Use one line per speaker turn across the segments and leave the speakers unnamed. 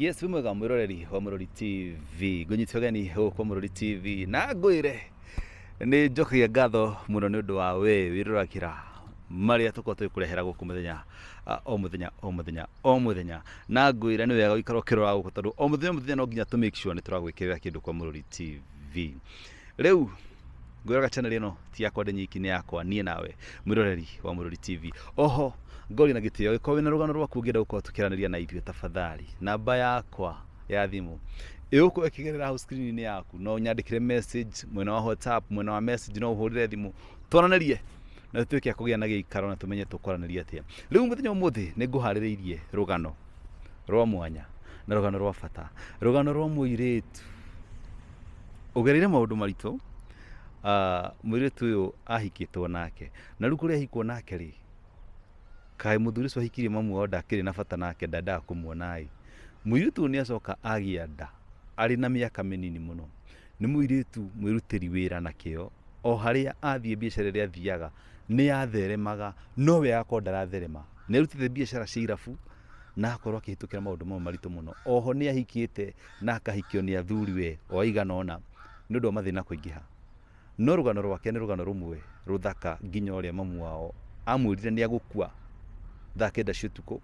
Yes, wĩ mwega mwĩroreri wa Mũrori TV, ngũnyite ũgeni gũkũ kwa Mũrori TV na ngwĩre nĩ njokagia ngatho mũno nĩ ũndũ wa we wĩroragĩra marĩa tũkoragwo tũgĩkũrehera gũkũ mũthenya o mũthenya o mũthenya o mũthenya, na ngwĩre nĩ wega gũikara ũkĩrora gũkũ tondũ o mũthenya o mũthenya no nginya tũ make sure nĩ tũragwĩkĩrĩra kĩndũ kwa Mũrori TV. Rĩu ngwĩraga channel ĩno ti yakwa ndĩ nyiki, nĩ yakwa niĩ nawe mwĩroreri wa Mũrori TV. Oho ngoria na gĩtĩo gĩkorwo wĩna rũgano rwaku ũngĩenda gũkorwo tũkĩaranĩria na ithuĩ, tafadhali namba yakwa ya thimũ ĩgũkorwo ĩkĩgerera hau screen-inĩ yaku, no ũnyandĩkĩre message mwena wa WhatsApp, mwena wa message no ũhũrĩre thimũ twaranĩrie na tũtuĩke a kũgĩa na gĩikaro na tũmenye tũkwaranĩria atĩa. Rĩu mũthenya ũmũthĩ nĩ ngũharĩrĩirie rũgano rwa mwanya na rũgano rwa bata, rũgano rwa mũirĩtu ũgereire maũndũ maritũ. Mũirĩtu ũyũ ahikĩtwo nake, na rĩu kũrĩa ahikwo nake rĩ, kaĩ mũthuri ũcio ahikirie mamu wao ndakĩrĩ na bata nake, ndendaga kũmuona ĩ. Mũirĩtu ũyũ nĩ acoka agĩa nda arĩ na mĩaka mĩnini mũno. Nĩ mũirĩtu mwĩrutĩri wĩra na kĩo, o harĩa athiĩ biacara ĩrĩa athiaga nĩ yatheremaga, no we agakorwo ndaratherema. Nĩ arutĩte biacara cia irabu na agakorwo akĩhĩtũkĩra maũndũ mamwe maritũ mũno. Oho nĩ ahikĩte na akahikio nĩ athuri we o aigana ũna nĩ ũndũ wa mathĩna kũingĩha. No rũgano rwake nĩ rũgano rũmwe rũthaka nginya ũrĩa mamu wao amwĩrire nĩ agũkua thaa kenda cia ũtukũ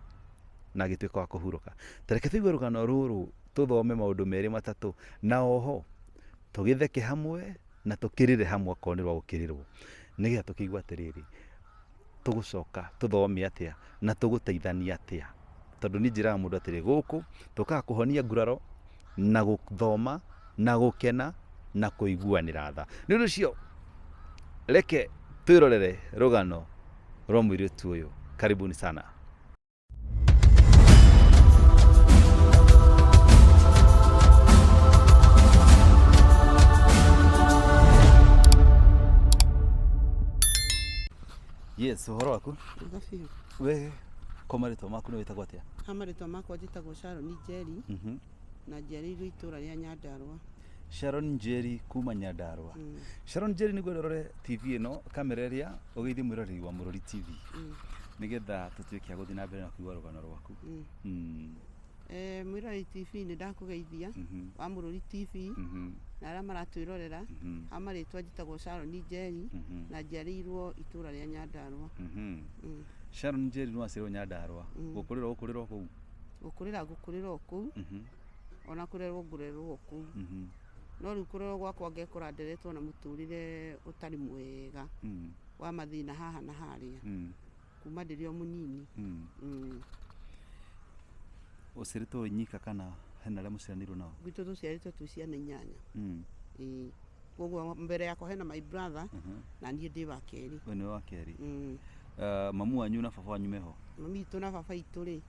na agĩtuĩka wa kũhurũka. Ta reke tũigue rũgano rũrũ tũthome maũndũ merĩ matatũ na oho tũgĩtheke hamwe na tũkĩrĩre hamwe akorwo nĩ rwa gũkĩrĩrwo, nĩgetha tũkĩigue atĩrĩrĩ, tũgũcoka tũthome atĩa na tũgũteithania atĩa. Tondũ niĩ njĩraga mũndũ atĩrĩ, gũkũ tũkaga kũhonia nguraro na gũthoma na gũkena na kũiguanĩra tha. Nĩ ũndũ ũcio reke twĩrorere rũgano rwa mũirĩtu ũyũ. Karibuni sana. Yes, ũhoro waku?
Wega biũ.
We kwa marĩtwa maku nĩ wĩtagwo atĩa?
Ha marĩtwa makwa njĩtagwo Sharon Njeri na njiarĩirwo itũra rĩa Nyandarũa.
Sharon Njeri kuma Nyandarũa. Sharon Njeri nĩguo ũrore TV ĩno kamera ĩrĩa ũgeithie mwĩroreri wa Mũrori TV nĩgetha tũtuĩke a gũthiĩ na mbere na kũigua rũgano rwaku.
Mwĩroreri TV nĩ ndakũgeithia wa Mũrori TV na arĩa maratwĩrorera. Ha marĩtwa njĩtagwo Sharon Njeri na njiarĩirwo itũra rĩa Nyandarũa.
Sharon Njeri nĩ waciarĩirwo Nyandarũa. Gũkũrĩra ũkũrĩra o kũu?
Gũkũrĩra ngũkũrĩra o kũu ona kũrerwo ngũrerwo o kũu. No rĩu kũrerwo gwakwa ngekora nderetwo na mũtũrĩre ũtarĩ mwega wa mathĩna haha na harĩa kuma ndĩrĩ o mũnini.
Ũciarĩtwo wĩ nyika kana hena arĩa mũciaranĩirwo nao?
Gwitũ tũciarĩtwo twĩ ciana inyanya. Ĩĩ. Koguo mbere yakwa hena my brother na niĩ ndĩ wa kerĩ.
We nĩwe wa kerĩ. Mamu wanyu na baba wanyu meho?
Mami witũ na baba witũ rĩ,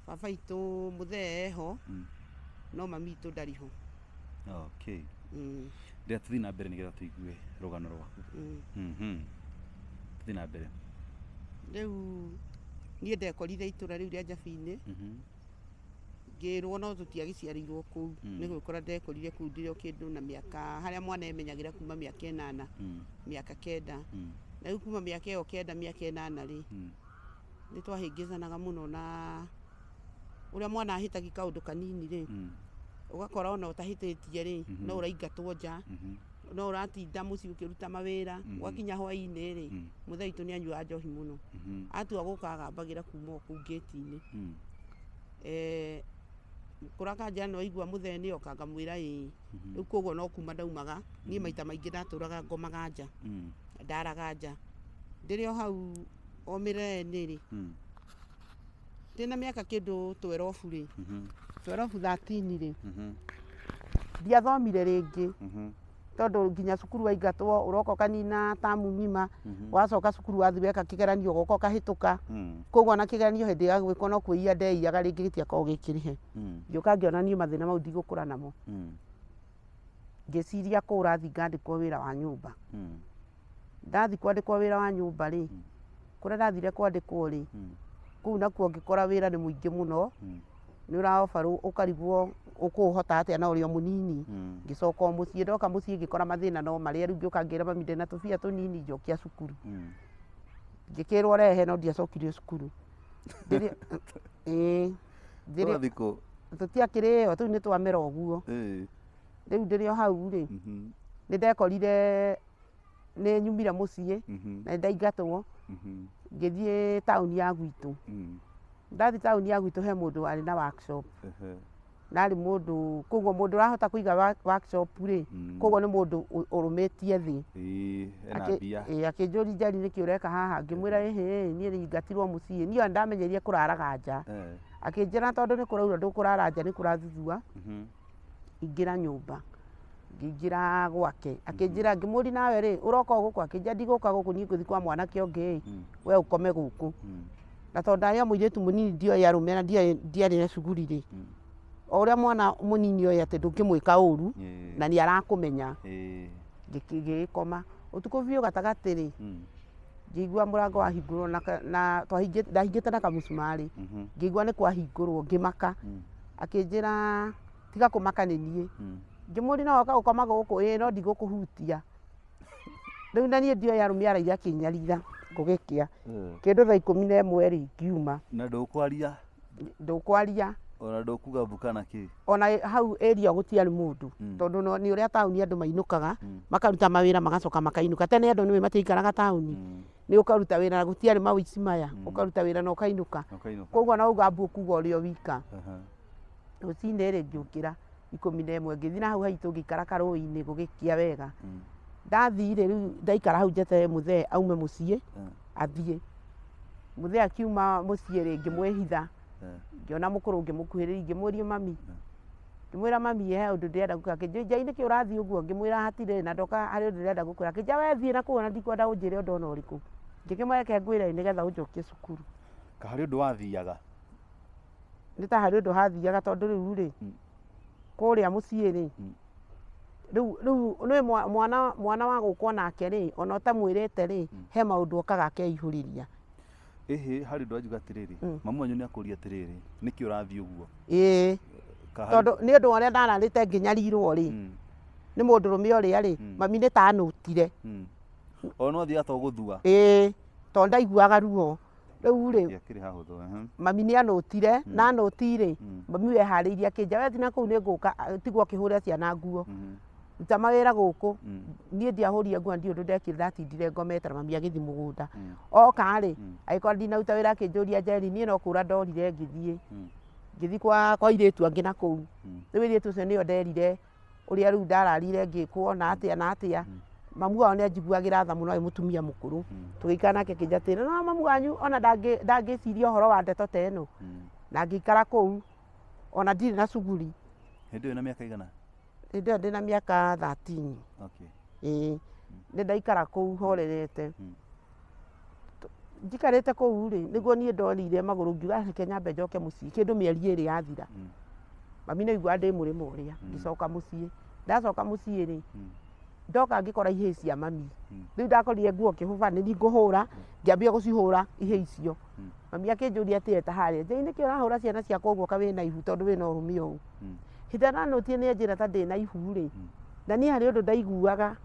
baba witũ mũthee eho no mami witũ ndarĩ ho.
Okay. Rĩrĩa tũthiĩ na mbere nĩgetha tũigue rũgano rwaku. Tũthiĩ na mbere.
Rĩu niĩ ndekorire itũra rĩu rĩa Njabi-inĩ ngĩrwo no tũtiagĩciarĩirwo kũu, nĩ gwĩkora ndekorire kũu ndĩrĩ o kĩndũ na mĩaka harĩa mwana emenyagĩra kuma mĩaka ĩnana, mĩaka kenda. Na rĩu kuma mĩaka ĩyo kenda mĩaka ĩnana rĩ, nĩ twahĩngĩcanaga mũno na ũrĩa mwana ahĩtagia kaũndũ kanini rĩ, ũgakora ona ũtahĩtĩtie rĩ, no ũraingatwo nja, no ũratinda mũciĩ ũkĩruta mawĩra, gwakinya hwainĩ rĩ, mũthee witũ nĩ anyuaga njohi mũno. Atua gũka agambagĩra kuma o kũu ngĩti-inĩ. Kũrĩa akanjĩra nĩ waigua mũthee nĩ oka, ngamwĩra ĩĩ. Rĩu koguo no kuma ndaumaga, niĩ maita maingĩ ndatũraga ngomaga nja, ndaraga nja. Ndĩrĩ o hau o mĩree-inĩ rĩ, ndĩna mĩaka kĩndũ 12 rĩ, 12 13 rĩ, ndiathomire rĩngĩ tondũ nginya cukuru waingatwo ũroka ũkanina tamu ng'ima, wacoka cukuru wathiĩ weka kĩgeranio ũgoka ũkahĩtũka. Koguo ona kĩgeranio hĩndĩ ya gwĩkwo no kwĩiya ndeiyaga rĩngĩ gĩtiakoragwo gĩ kĩrĩhe. Ngĩũka ngĩona niĩ mathĩna mau ndigũkũra namo. Ngĩciria kũũra thiĩ ngandĩkwo wĩra wa nyũmba. Ndathiĩ kwandĩkwo wĩra wa nyũmba rĩ, kũrĩa ndathire kwandĩkwo rĩ, kũu nakuo ngĩkora wĩra nĩ mũingĩ mũno, nĩ ũra offer ũkarigwo ũkũũhota atĩa na ũrĩ o mũnini. Ngĩcoka o mũciĩ, ndoka mũciĩ ngĩkora mathĩna no marĩa, rĩu ngĩũka ngĩra mami ndĩna tũbia tũnini njokia cukuru. Ngĩkĩrwo rehe no ndiacokirio cukuru. Ĩĩ.
Wathiĩ kũ?
Tũtiakĩrĩ ĩyo, tũu nĩ twamera ũguo. Rĩu ndĩrĩ o hau rĩ, nĩ ndekorire nĩ nyumire mũciĩ na nĩ ndaingatwo, ngĩthiĩ taũni ya gwitũ. Ndathiĩ taũni ya gwitũ he mũndũ warĩ na workshop. Na arĩ mũndũ, koguo mũndũ ũrahota kũiga workshop rĩ, koguo nĩ mũndũ ũrũmĩtie thĩ.
Ĩĩ, ena mbia.
Ĩĩ, akĩnjũria, "Njeri, nĩkĩ ũreka haha?" Ngĩmwĩra, "Ĩhĩ, niĩ nĩ ingatirwo mũciĩ, niĩ ona ndamenyerie kũraraga nja." Akĩnjĩra, "Tondũ nĩ kũraura, ndũkũrara nja, nĩ kũrathuthuа, ingĩra nyũmba." Ngĩingĩra gwake, akĩnjĩra, ngĩmũria, "Nawe rĩ, ũroka o gũkũ?" Akĩnjĩra, "Ndigũka gũkũ, niĩ ngũthiĩ kwa mwanake ũngĩ ĩ, we ũkome gũkũ." Na tondũ ndarĩ o mũirĩtu mũnini, ndioĩ arũme na ndiarĩ na cuguri rĩ, o ũrĩa mwana mũnini oĩ atĩ ndũngĩmwĩka ũru na nĩ arakũmenya. Ngĩgĩkoma ũtukũ biũ. Gatagatĩ rĩ, ngĩigua mũrango wahingũrwo na ndahingĩte na kamũcumarĩ. Ngĩigua nĩ kwahingũrwo, ngĩmaka. Akĩnjĩra, "Tiga kũmaka, nĩ niĩ." Ngĩmũria, "No woka gũkoma gũkũ?" "Ĩĩ, no ndigũkũhutia." Rĩu na niĩ ndioĩ arũme araire akĩnyarira. Gũgĩkĩa kĩndũ thaa 11 rĩ, ngiuma.
Na ndũkwaria?
Ndũkwaria.
Ona ndũkuga mbu kana kĩ?
Ona hau area gũtiarĩ mũndũ, tondũ nĩ ũrĩa taũni andũ mainũkaga, makaruta mawĩra, magacoka makainũka tene. Andũ nĩũĩ matiaikaraga taũni, nĩ ũkaruta wĩra na gũtiarĩ maũici maya, ũkaruta wĩra na ũkainũka.
Ũkainũka.
Koguo na uga mbu ũkuga ũrĩ o wika. Rũcinĩ rĩ, ngĩũkĩra 11, ngĩthiĩ na hau haitũ, ngĩikara karũĩ-inĩ gũgĩkĩa wega. Ndathire rĩu, ndaikara hau njeterere mũthee aume mũciĩ. Athiĩ, mũthee akiuma mũciĩ rĩ, ngĩmwĩhitha. Ngĩona mũkũrũ, ngĩmũkuhĩrĩria, ngĩmũria mami, ngĩmwĩra, "Mami, he ũndũ ndĩrenda gũkwĩra." Akĩnjũria, "Njai, nĩkĩ ũrathiĩ ũguo?" Ngĩmwĩra, "Hatirĩ na ndoka, harĩ ũndũ ndĩrenda gũkwĩra." Akĩnjĩra, "We thiĩ na kũu, ona ndikwenda ũnjĩre ũndũ ona ũrĩkũ." Ngĩkĩmwĩra, "Reke ngwĩre nĩgetha ũnjokie cukuru."
Ka harĩ ũndũ wathiaga?
Nĩ ta harĩ ũndũ hathiaga, tondũ rĩu rĩ, kũrĩa mũciĩ rĩ, rĩu nĩ mwana wa gũkwo nake rĩ, ona ũtamwĩrĩte rĩ, he maũndũ okaga akeihũrĩria.
Ĩhĩ, harĩ ũndũ anjuga atĩrĩrĩ, mamu wanyu nĩ akũria atĩrĩrĩ, "Nĩkĩ ũrathiĩ ũguo?"
Ĩĩ.
Ka harĩ-
Tondũ nĩ ũndũ wa ũrĩa ndararĩte ngĩnyarirwo rĩ, nĩ mũndũrũme ũrĩa rĩ, mami nĩ ta anũtire.
O no athiaga to gũthua?
Ĩĩ, tondũ ndaiguaga ruo rĩu rĩ.
Gĩakĩrĩ hahũthũ, ehe.
Mami nĩ anũtire, na anũti rĩ, mami weharĩirie akĩnja, "We na kũu nĩ ngũka, tigwo ũkĩhũre ciana nguo, ruta mawĩra gũkũ." Niĩ ndiahũrire nguo, ndiũ ũndũ ndekire, ndatindire ngomete na mami agĩthiĩ mũgũnda. Oka rĩ, agĩkorwo ndinaruta wĩra, akĩnjũria, "Njeri?" Niĩ no kũra ndorire, ngĩthiĩ kwa airĩtu angĩ na kũu. Rĩu airĩtu acio nĩo nderire ũrĩa rĩu ndararire ngĩkwo na atĩa na atĩa. Mamu wao nĩ anjiguagĩra tha mũno, arĩ mũtumia mũkũrũ. Tũgĩikara nake, akĩnjĩra atĩrĩ, "No mamu wanyu ona ndangĩciria ũhoro wa ndeto ta ĩno." Na ngĩikara kũu ona ndirĩ na cuguri.
Hĩndĩ ĩyo na mĩaka igana?
Hĩndĩ ĩyo ndĩna mĩaka 13. Ĩĩ, nĩ ndaikara kũu horerete. Njikarĩte kũu rĩ, nĩguo niĩ ndorire magũrũ, ngiuga, "Reke nyambe njoke mũciĩ." Kĩndũ mĩeri 2 yathira, mami nĩ aiguaga ndĩ mũrĩmo ũrĩa. Ngĩcoka mũciĩ. Ndacoka mũciĩ rĩ, ndoka ngĩkora ihĩĩ cia mami. Rĩu ndakorire nguo kĩhũba, nĩ niĩ ngũhũra, ngĩambia gũcihũra ihĩĩ icio. Mami akĩnjũria atĩ, eta harĩa, "Njei, nĩkĩ ũrahũra ciana ciakwa ũguo, ka wĩna ihu, tondũ wĩna ũrũme ũũ?" Hĩndĩ ĩrĩa ndanũtie nĩ anjĩra ta ndĩna ihu rĩ, na niĩ harĩ ũndũ ndaiguaga,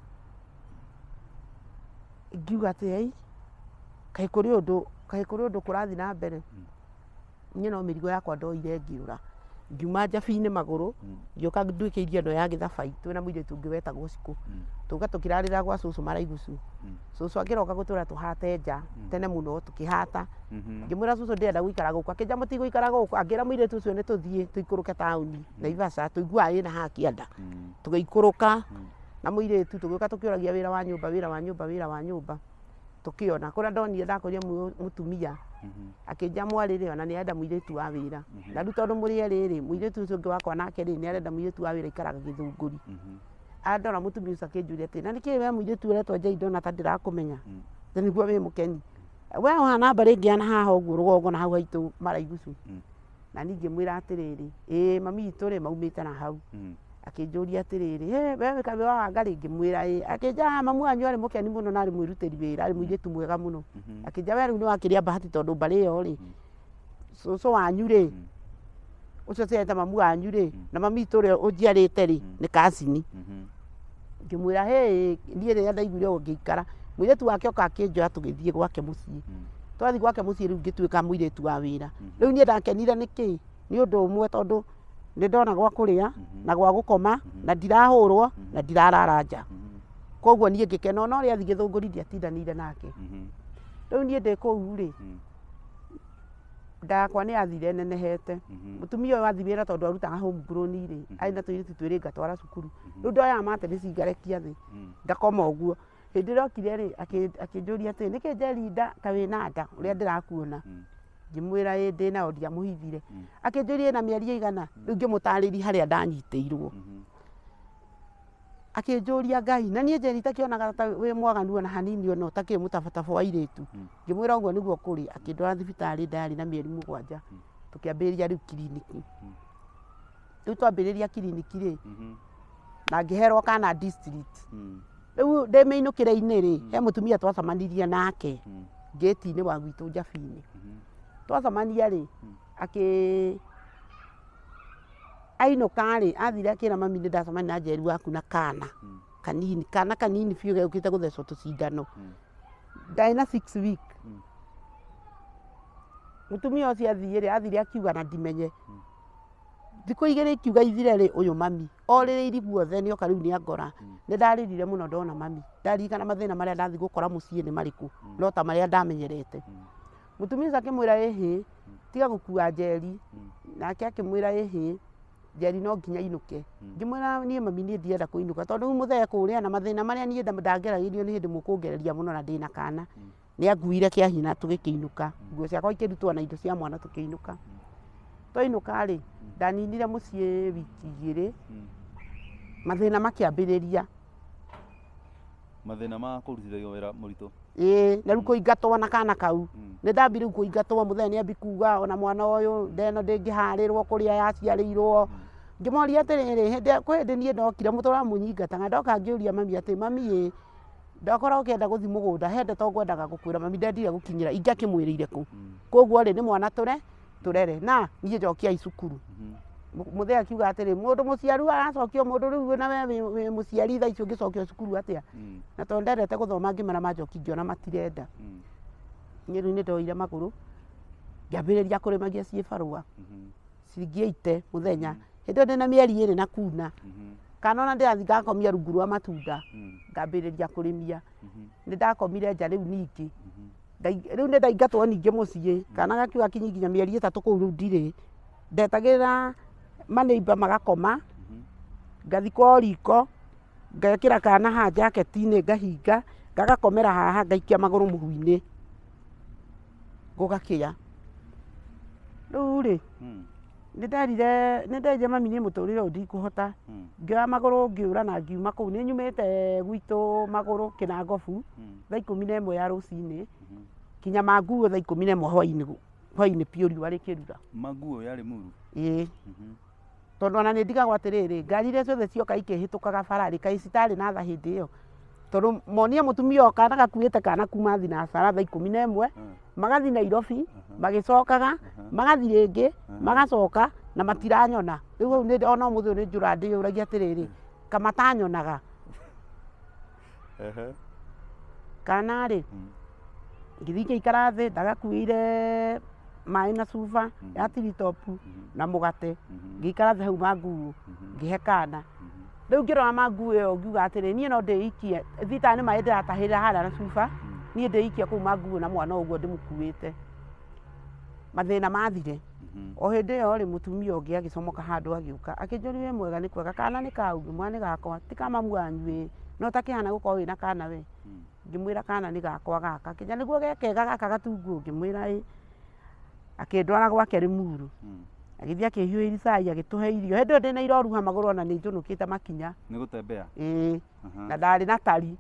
ngiuga atĩ, "Ei, kaĩ kũrĩ ũndũ kũrathiĩ na mbere?" Niĩ no mĩrigo yakwa ndoire, ngĩũra, ngiuma njabi-inĩ magũrũ, ngĩũka nduĩkĩirie ĩno ya gĩthabai, twĩna mũirĩtu ũngĩ wetagwo Cikũ. Tũka tũkĩrarĩra gwa cũcũ Maraigucu. Cũcũ akĩroka gũtwĩra tũhate nja tene mũno, tũkĩhata. Ngĩmwĩra, "Cũcũ, ndĩrenda gũikara gũkũ." Akĩnjĩra, "Mũtigũikara gũkũ." Akĩra mũirĩtu ũcio, "Nĩ tũthiĩ tũikũrũke taũni Naivasha, tũiguaga ĩna haha kĩanda." Tũgĩikũrũka na mũirĩtu, tũgĩũka tũkĩũragia wĩra wa nyũmba, wĩra wa nyũmba, wĩra wa nyũmba. Tũkĩona kũrĩa ndonire, ndakorire mũtumia akĩnjĩra, "Mwarĩ rĩ, ona nĩ arenda mũirĩtu wa wĩra." Na rĩu tondũ mũrĩ erĩ rĩ, mũirĩtu ũcio ũngĩ wakwa nake rĩ, nĩ arenda mũirĩtu wa wĩra, aikaraga Gĩthũngũri. Andora mũtumia ũcio akĩnjũria atĩrĩ, "Na nĩkĩ we mũirĩtu ũretwo Njei, ndona ta ndĩrakũmenya na nĩguo wĩ mũkeni, we ũhana mbarĩ ĩngĩ ya na haha ũguo rũgongo na hau haitũ Maraigucu?" Na niĩ ngĩmwĩra atĩrĩrĩ, "Ĩĩ, mami witũ rĩ, maumĩte na hau." Akĩnjũria atĩrĩrĩ, "Hĩ, we wĩ wa Wangarĩ?" Ngĩmwĩra, "Ĩĩ." Akĩnjĩra, "Ah, mamu wanyu arĩ mũkeni mũno na arĩ mwĩrutĩri wĩra, arĩ mũirĩtu mwega mũno." Akĩnjĩra, "We rĩu nĩ wakĩrĩa bahati, tondũ mbarĩ ĩyo rĩ, cũcũ wanyu rĩ, ũcio ciarĩte mamu wanyu rĩ, na mami witũ ũrĩa ũnjiarĩte rĩ, nĩ kacini." Ngĩmwĩra, "Hĩ." Niĩ rĩrĩa ndaiguire ũguo, ngĩikara. Mũirĩtu wake oka akĩnjoya, tũgĩthiĩ gwake mũciĩ. Twathiĩ gwake mũciĩ rĩu, ngĩtuĩka mũirĩtu wa wĩra. Rĩu niĩ ndakenire nĩkĩ? Nĩ ũndũ ũmwe, tondũ Nĩ ndona gwa kũrĩa na gwa gũkoma na ndirahũrwo na ndirarara nja. Koguo niĩ ngĩkena ona ũrĩa athiĩ Gĩthũngũri ndiatindanĩire nake. Rĩu niĩ ndĩ kũu rĩ, nda yakwa nĩ yathire ĩnenehete. Mũtumia ũyũ athiĩ wĩra tondũ arutaga home grown rĩ, arĩ na tũirĩtu twĩrĩ ngatwara cukuru. Rĩu ndoyaga mattress ngarekia thĩ, ngakoma ũguo. Hĩndĩ ĩrĩa okire rĩ, akĩnjũria atĩrĩ, nĩkĩ Njeri nda ta wĩna nda ũrĩa ndĩrakuona? Ngĩmwĩra ĩĩ ndĩnayo ndiamũhithire. Akĩnjũria ĩna mĩeri ĩigana? Rĩu ngĩmũtarĩria harĩa ndanyitĩirwo. Akĩnjũria Ngai, na niĩ Njeri itakĩonaga ta wĩ mwaganu ona hanini ona ũtakĩrĩ mũtabataba wa airĩtu. Ngĩmwĩra ũguo nĩguo kũrĩ, akĩndwara thibitarĩ ndarĩ na mĩeri 7, tũkĩambĩrĩria rĩu kiriniki. Rĩu twambĩrĩria kiriniki rĩ, na ngĩherwo kana district. Rĩu ndĩ mĩinũkĩre-inĩ rĩ, he mũtumia twacemanirie nake ngĩti-inĩ wa gwitũ Njabi-inĩ. Twacemania rĩ, akĩ ainũka rĩ, athire akĩra mami nĩ ndacemania na Njeri waku na kana kanini, kana kanini biũ gegũkĩte gũthecwo tũcindano. Ndarĩ na 6 week. Mũtumia ũcio athiĩ rĩ, athire akiuga na ndimenye. Thikũ 2 ikiuga ithire rĩ, ũyũ mami orĩrĩirie guothe nĩoka rĩu nĩangora. Nĩ ndarĩrire mũno ndona mami, ndaririkana mathĩna marĩa ndathiĩ gũkora mũciĩ nĩ marĩkũ, no ta marĩa ndamenyerete. Mũtumia ũcio akĩmwĩra ĩhĩ, tiga gũkua Njeri. Nake akĩmwĩra ĩhĩ, Njeri no nginya ainũke. Ngĩmwĩra niĩ mami niĩ ndirenda kũinũka tondũ rĩu mũthee kũrĩa na mathĩna marĩa niĩ ndangeragĩrio nĩ hĩndĩ mũkũngereria mũno na ndĩna kana. Nĩ anguire kĩa hinya tũgĩkĩinũka, nguo ciakwa ikĩrutwo na indo cia mwana tũkĩinũka. Twainũka rĩ, ndaninire mũciĩ wiki 2, mathĩna makĩambĩrĩria.
Mathĩna ma kũrutithagio wĩra mũritũ.
Ĩĩ, na rĩu kũingatwo na kana kau. Nĩ ndambire rĩu kũingatwo, mũthee nĩ ambi kuga ona mwana ũyũ nda ĩno ndĩngĩharĩrwo kũrĩa yaciarĩirwo. Ngĩmoria atĩrĩrĩ, hĩndĩ kwĩ hĩndĩ niĩ ndokire mũtũraga mũnyingataga, ndoka ngĩũria mami atĩ mami ĩ, ndakora ũkĩenda gũthiĩ mũgũnda he ndeto ngwendaga gũkwĩra mami ndendire gũkinyĩra ingĩakĩmwĩrĩire kũ. Koguo rĩ, nĩ mwana tũre tũrere na niĩ njokiai cukuru. Mũthee akiuga atĩrĩ, mũndũ mũciaru aracokio mũndũ rĩu na we wĩ mũciari thaa ici ũngĩcokio cukuru atĩa? Na tondũ ndendete gũthoma ngĩmera manjoki ngĩona matirenda. Niĩ rĩu nĩ ndoire magũrũ ngĩambĩrĩria kũrĩmagia ciĩbarũa ciringi 80 mũthenya. Hĩndĩ ĩyo ndĩna mĩeri 2 na kuna. Kana ona ndĩrathiĩ ngakomia rungu rwa matunda ngambĩrĩria kũrĩmia. Nĩ ndakomire nja rĩu ningĩ. Rĩu nĩ ndaingatwo ningĩ mũciĩ, kana gakiuga kinyi nginya mĩeri 3 kũu rĩu ndirĩ. Ndetagĩrĩra maneighbour magakoma, ngathiĩ kwao riko, ngekĩra kana haha njaketi-inĩ ngahinga, gagakomera haha ngaikia magũrũ mũhu-inĩ, gũgakĩa. Rĩu rĩ, nĩ nderire nĩ nderire mami niĩ mũtũrĩre ũyũ ndikũhota, ngĩoya magũrũ ngĩũra na ngiuma kũu. Nĩ nyumĩte gwitũ magũrũ Kĩnangobu thaa 11 ya rũcinĩ nginya Manguũ thaa 11 hwainĩ, hwainĩ biũ riũa rĩkĩrura.
Manguũ yarĩ Muru?
Ĩĩ. Tondũ ona nĩ ndigagwo atĩrĩrĩ, ngari iria ciothe cioka ikĩhĩtũkaga bara rĩ, kaĩ citarĩ na tha hĩndĩ ĩyo? Tondũ monie mũtumia ũyũ kana gakuĩte kana kuma thinacara thaa 11, magathiĩ Nairobi, magĩcokaga, magathiĩ rĩngĩ, magacoka na matiranyona. Rĩu hau ona ũmũthĩ ũyũ nĩ njũraga ndĩyũragia atĩrĩrĩ, kamatanyonaga? Kana rĩ, ngĩthiĩ ngĩikara thĩ ndagakuĩire maĩ na cuba ya Three-Top na mũgate, ngĩikara thĩ hau Manguũ ngĩhe kana. Rĩu ngĩrora Manguũ ĩyo ngiuga atĩrĩ, niĩ no ndĩikie, thibitarĩ nĩ maĩ ndĩratahĩrĩra harĩa na cuba, niĩ ndĩikie kũu Manguũ na mwana ũguo ndĩmũkuĩte. Mathĩna mathire. O hĩndĩ ĩyo rĩ, mũtumia ũngĩ agĩcomoka handũ agĩũka, akĩnjũria wĩ mwega nĩ kwega, kana nĩ kaũ? Ngĩmwĩra nĩ gakwa, ti ka mamu wanyu ĩ, no ũtakĩhana gũkorwo wĩna kana we? Ngĩmwĩra kana nĩ gakwa gaka, akĩnjĩra nĩguo ge kega gaka gatungu? Ngĩmwĩra ĩ. Akĩndwara gwake Limuru, agĩthiĩ akĩhiũhĩria cai agĩtũhe irio, hĩndĩ ĩyo ndĩna iroruha magũrũ ona nĩ njũnũkĩte makinya.
Nĩ gũtembea?
Ĩĩ, na ndarĩ na tari.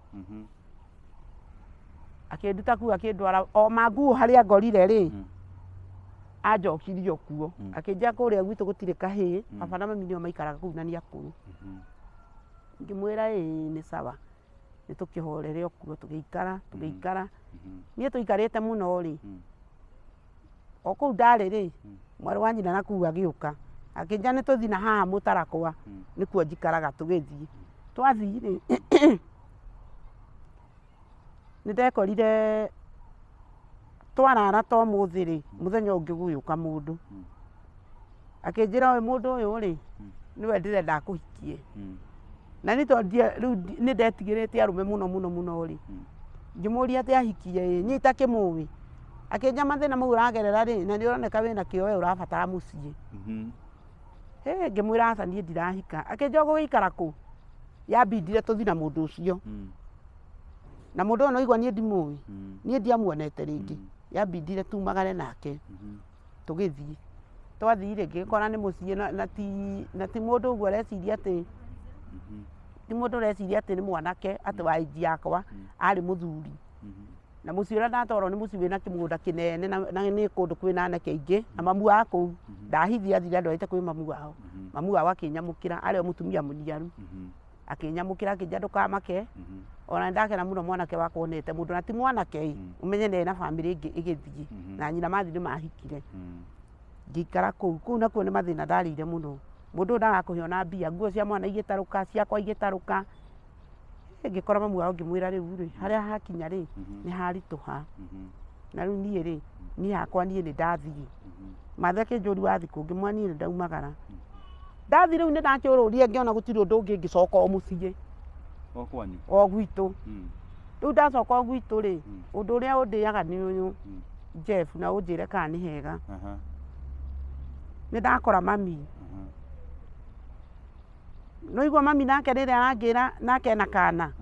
Akĩnduta kũu akĩndwara o Manguũ harĩa ngorire rĩ, anjokirie o kuo. Akĩnjĩra kũrĩa gwitũ gũtirĩ kahĩĩ, baba na mami nĩo maikaraga kũu na nĩ akũrũ. Ngĩmwĩra ĩĩ nĩ sawa, nĩ tũkĩhorere o kuo, tũgĩikara tũgĩikara. Niĩ tũikarĩte mũno rĩ, o kũu ndarĩ rĩ, mwarĩ wa nyina na kũu agĩũka, akĩnjĩra nĩ tũthiĩ na haha mũtarakwa, nĩkuo njikaraga tũgĩthiĩ. Twathiĩ rĩ, nĩ ndekorire twarara ta ũmũthĩ rĩ, mũthenya ũngĩ gũgĩũka mũndũ. Akĩnjĩra ũyũ mũndũ ũyũ rĩ, nĩwe ndĩrenda akũhikie. Na nĩ tondũ rĩu nĩ ndetigĩrĩte arũme mũno mũno mũno rĩ, ngĩmũria atĩ ahikie ĩ, niĩ itakĩmũĩ. Akĩnjĩra mathĩna mau ũragerera rĩ, na nĩ ũroneka wĩna kĩo we ũrabatara mũciĩ. Hĩ, ngĩmwĩra aca niĩ ndirahika. Akĩnjĩra ũgũgĩikara kũ? Yambindire tũthiĩ na mũndũ ũcio. Na mũndũ ũyũ no aigua niĩ ndimũĩ, niĩ ndiamuonete rĩngĩ. Yambindire tumagare nake. Tũgĩthiĩ. Twathiĩ rĩ, ngĩgĩkora nĩ mũciĩ na ti mũndũ ũguo ũreciria atĩ, ti mũndũ ũreciria atĩ nĩ mwanake atĩ wa age yakwa, arĩ mũthuri. Na mũciĩ ũrĩa ndatwarwo nĩ mũciĩ wĩna kĩmũgũnda kĩnene na nĩ kũndũ kwĩna anake aingĩ, na mamu wa kũu ndahithire athire andwarĩte kwĩ mamu wao. Mamu wao akĩnyamũkĩra, arĩ o mũtumia mũniaru. Akĩnyamũkĩra akĩnjĩra ndũkamake, ona nĩ ndakena mũno mwanake wakwa onete mũndũ, na ti mwanake ĩ, ũmenye nĩ arĩ na bamĩrĩ ĩngĩ ĩgĩthiĩ, na nyina mathiĩ nĩ mahikire. Ngĩikara kũu, kũu nakuo nĩ mathĩna ndarĩire mũno. Mũndũ ũyũ ndagakũhe ona mbia, nguo cia mwana igĩtarũka, ciakwa igĩtarũka. Ngĩkora mamu wao ngĩmwĩra rĩu rĩ, harĩa hakinya rĩ, nĩ haritũha. Na rĩu niĩ rĩ, niĩ hakwa niĩ nĩ ndathiĩ. Mathe akĩnjũria wathiĩ kũ, ngĩmwĩra niĩ nĩ ndaumagara. Ndathiĩ rĩu nĩ ndakĩũrũrire ngĩona gũtirĩ ũndũ ũngĩ ngĩcoka o mũciĩ.
O kwanyu?
O gwitũ. Rĩu ndacoka o gwitũ rĩ, ũndũ ũrĩa ũndĩaga nĩ ũyũ, Jeff, na ũnjĩre kana nĩ hega. Nĩ ndakora mami. Nĩ waigua mami nake rĩrĩa arangĩra nake ena kana.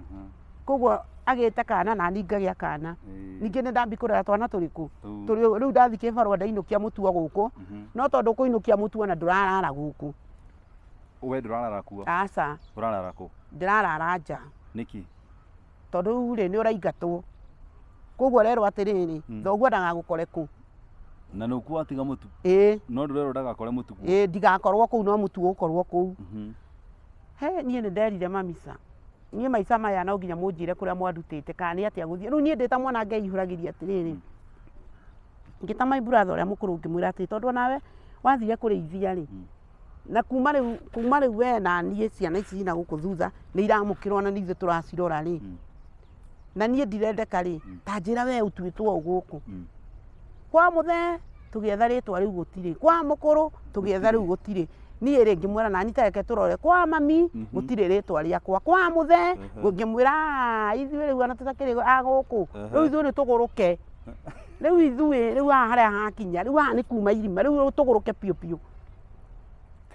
Koguo agĩte kana nani ngagĩa kana. Ningĩ nĩ ndambi kũrera twana tũrĩkũ? Rĩu ndathiĩ kĩbarũa ndainũkia mũtu o gũkũ. No tondũ ũkũinũkia mũtu ona ndũrarara gũkũ.
We ndũrarara kuo?
Aca.
Ũrarara kũ?
Ndĩrarara nja.
Nĩkĩ?
Tondũ rĩu rĩ, nĩ ũraingatwo. Koguo ũrerwo atĩrĩrĩ, thoguo ndagagũkore kũ.
Na nĩ ũkuo watiga mũtu?
Ĩĩ.
No ndũrerwo ndagakore mũtu kuo?
Ĩĩ, ndigakorwo kũu no mũtu ũgũkorwo kũu. He, niĩ nĩ nderire mami ca. Niĩ maica maya no nginya mũnjĩre kũrĩa mwandutĩte kana nĩ atĩa gũthiĩ. Rĩu niĩ ndĩ ta mwana ngeihũragĩria atĩrĩrĩ, ngĩta my brother ũrĩa mũkũrũ ngĩmwĩra atĩrĩ, tondũ onawe wathire kũrĩithia rĩ, na kuma rĩu, kuma rĩu we na niĩ ciana ici ciĩ na gũkũ thutha nĩ iramũkĩrwo na nĩ ithuĩ tũracirora rĩ, na niĩ ndirendeka rĩ, ta njĩra we ũtuĩtwo ũ gũkũ. Kwa mũthee tũgĩetha rĩtwa rĩu gũtirĩ, kwa mũkũrũ tũgĩetha rĩu gũtirĩ. Niĩ rĩ ngĩmwĩra nani ta reke tũrore, kwa mami gũtirĩ rĩtwa rĩakwa, kwa mũthee ngĩmwĩra ithuĩ rĩu ona tũtakĩrĩ a gũkũ, rĩu ithuĩ nĩ tũgũrũke. Rĩu ithuĩ rĩu haha harĩa hakinya, rĩu haha nĩ kuma irima, rĩu tũgũrũke biũ biũ.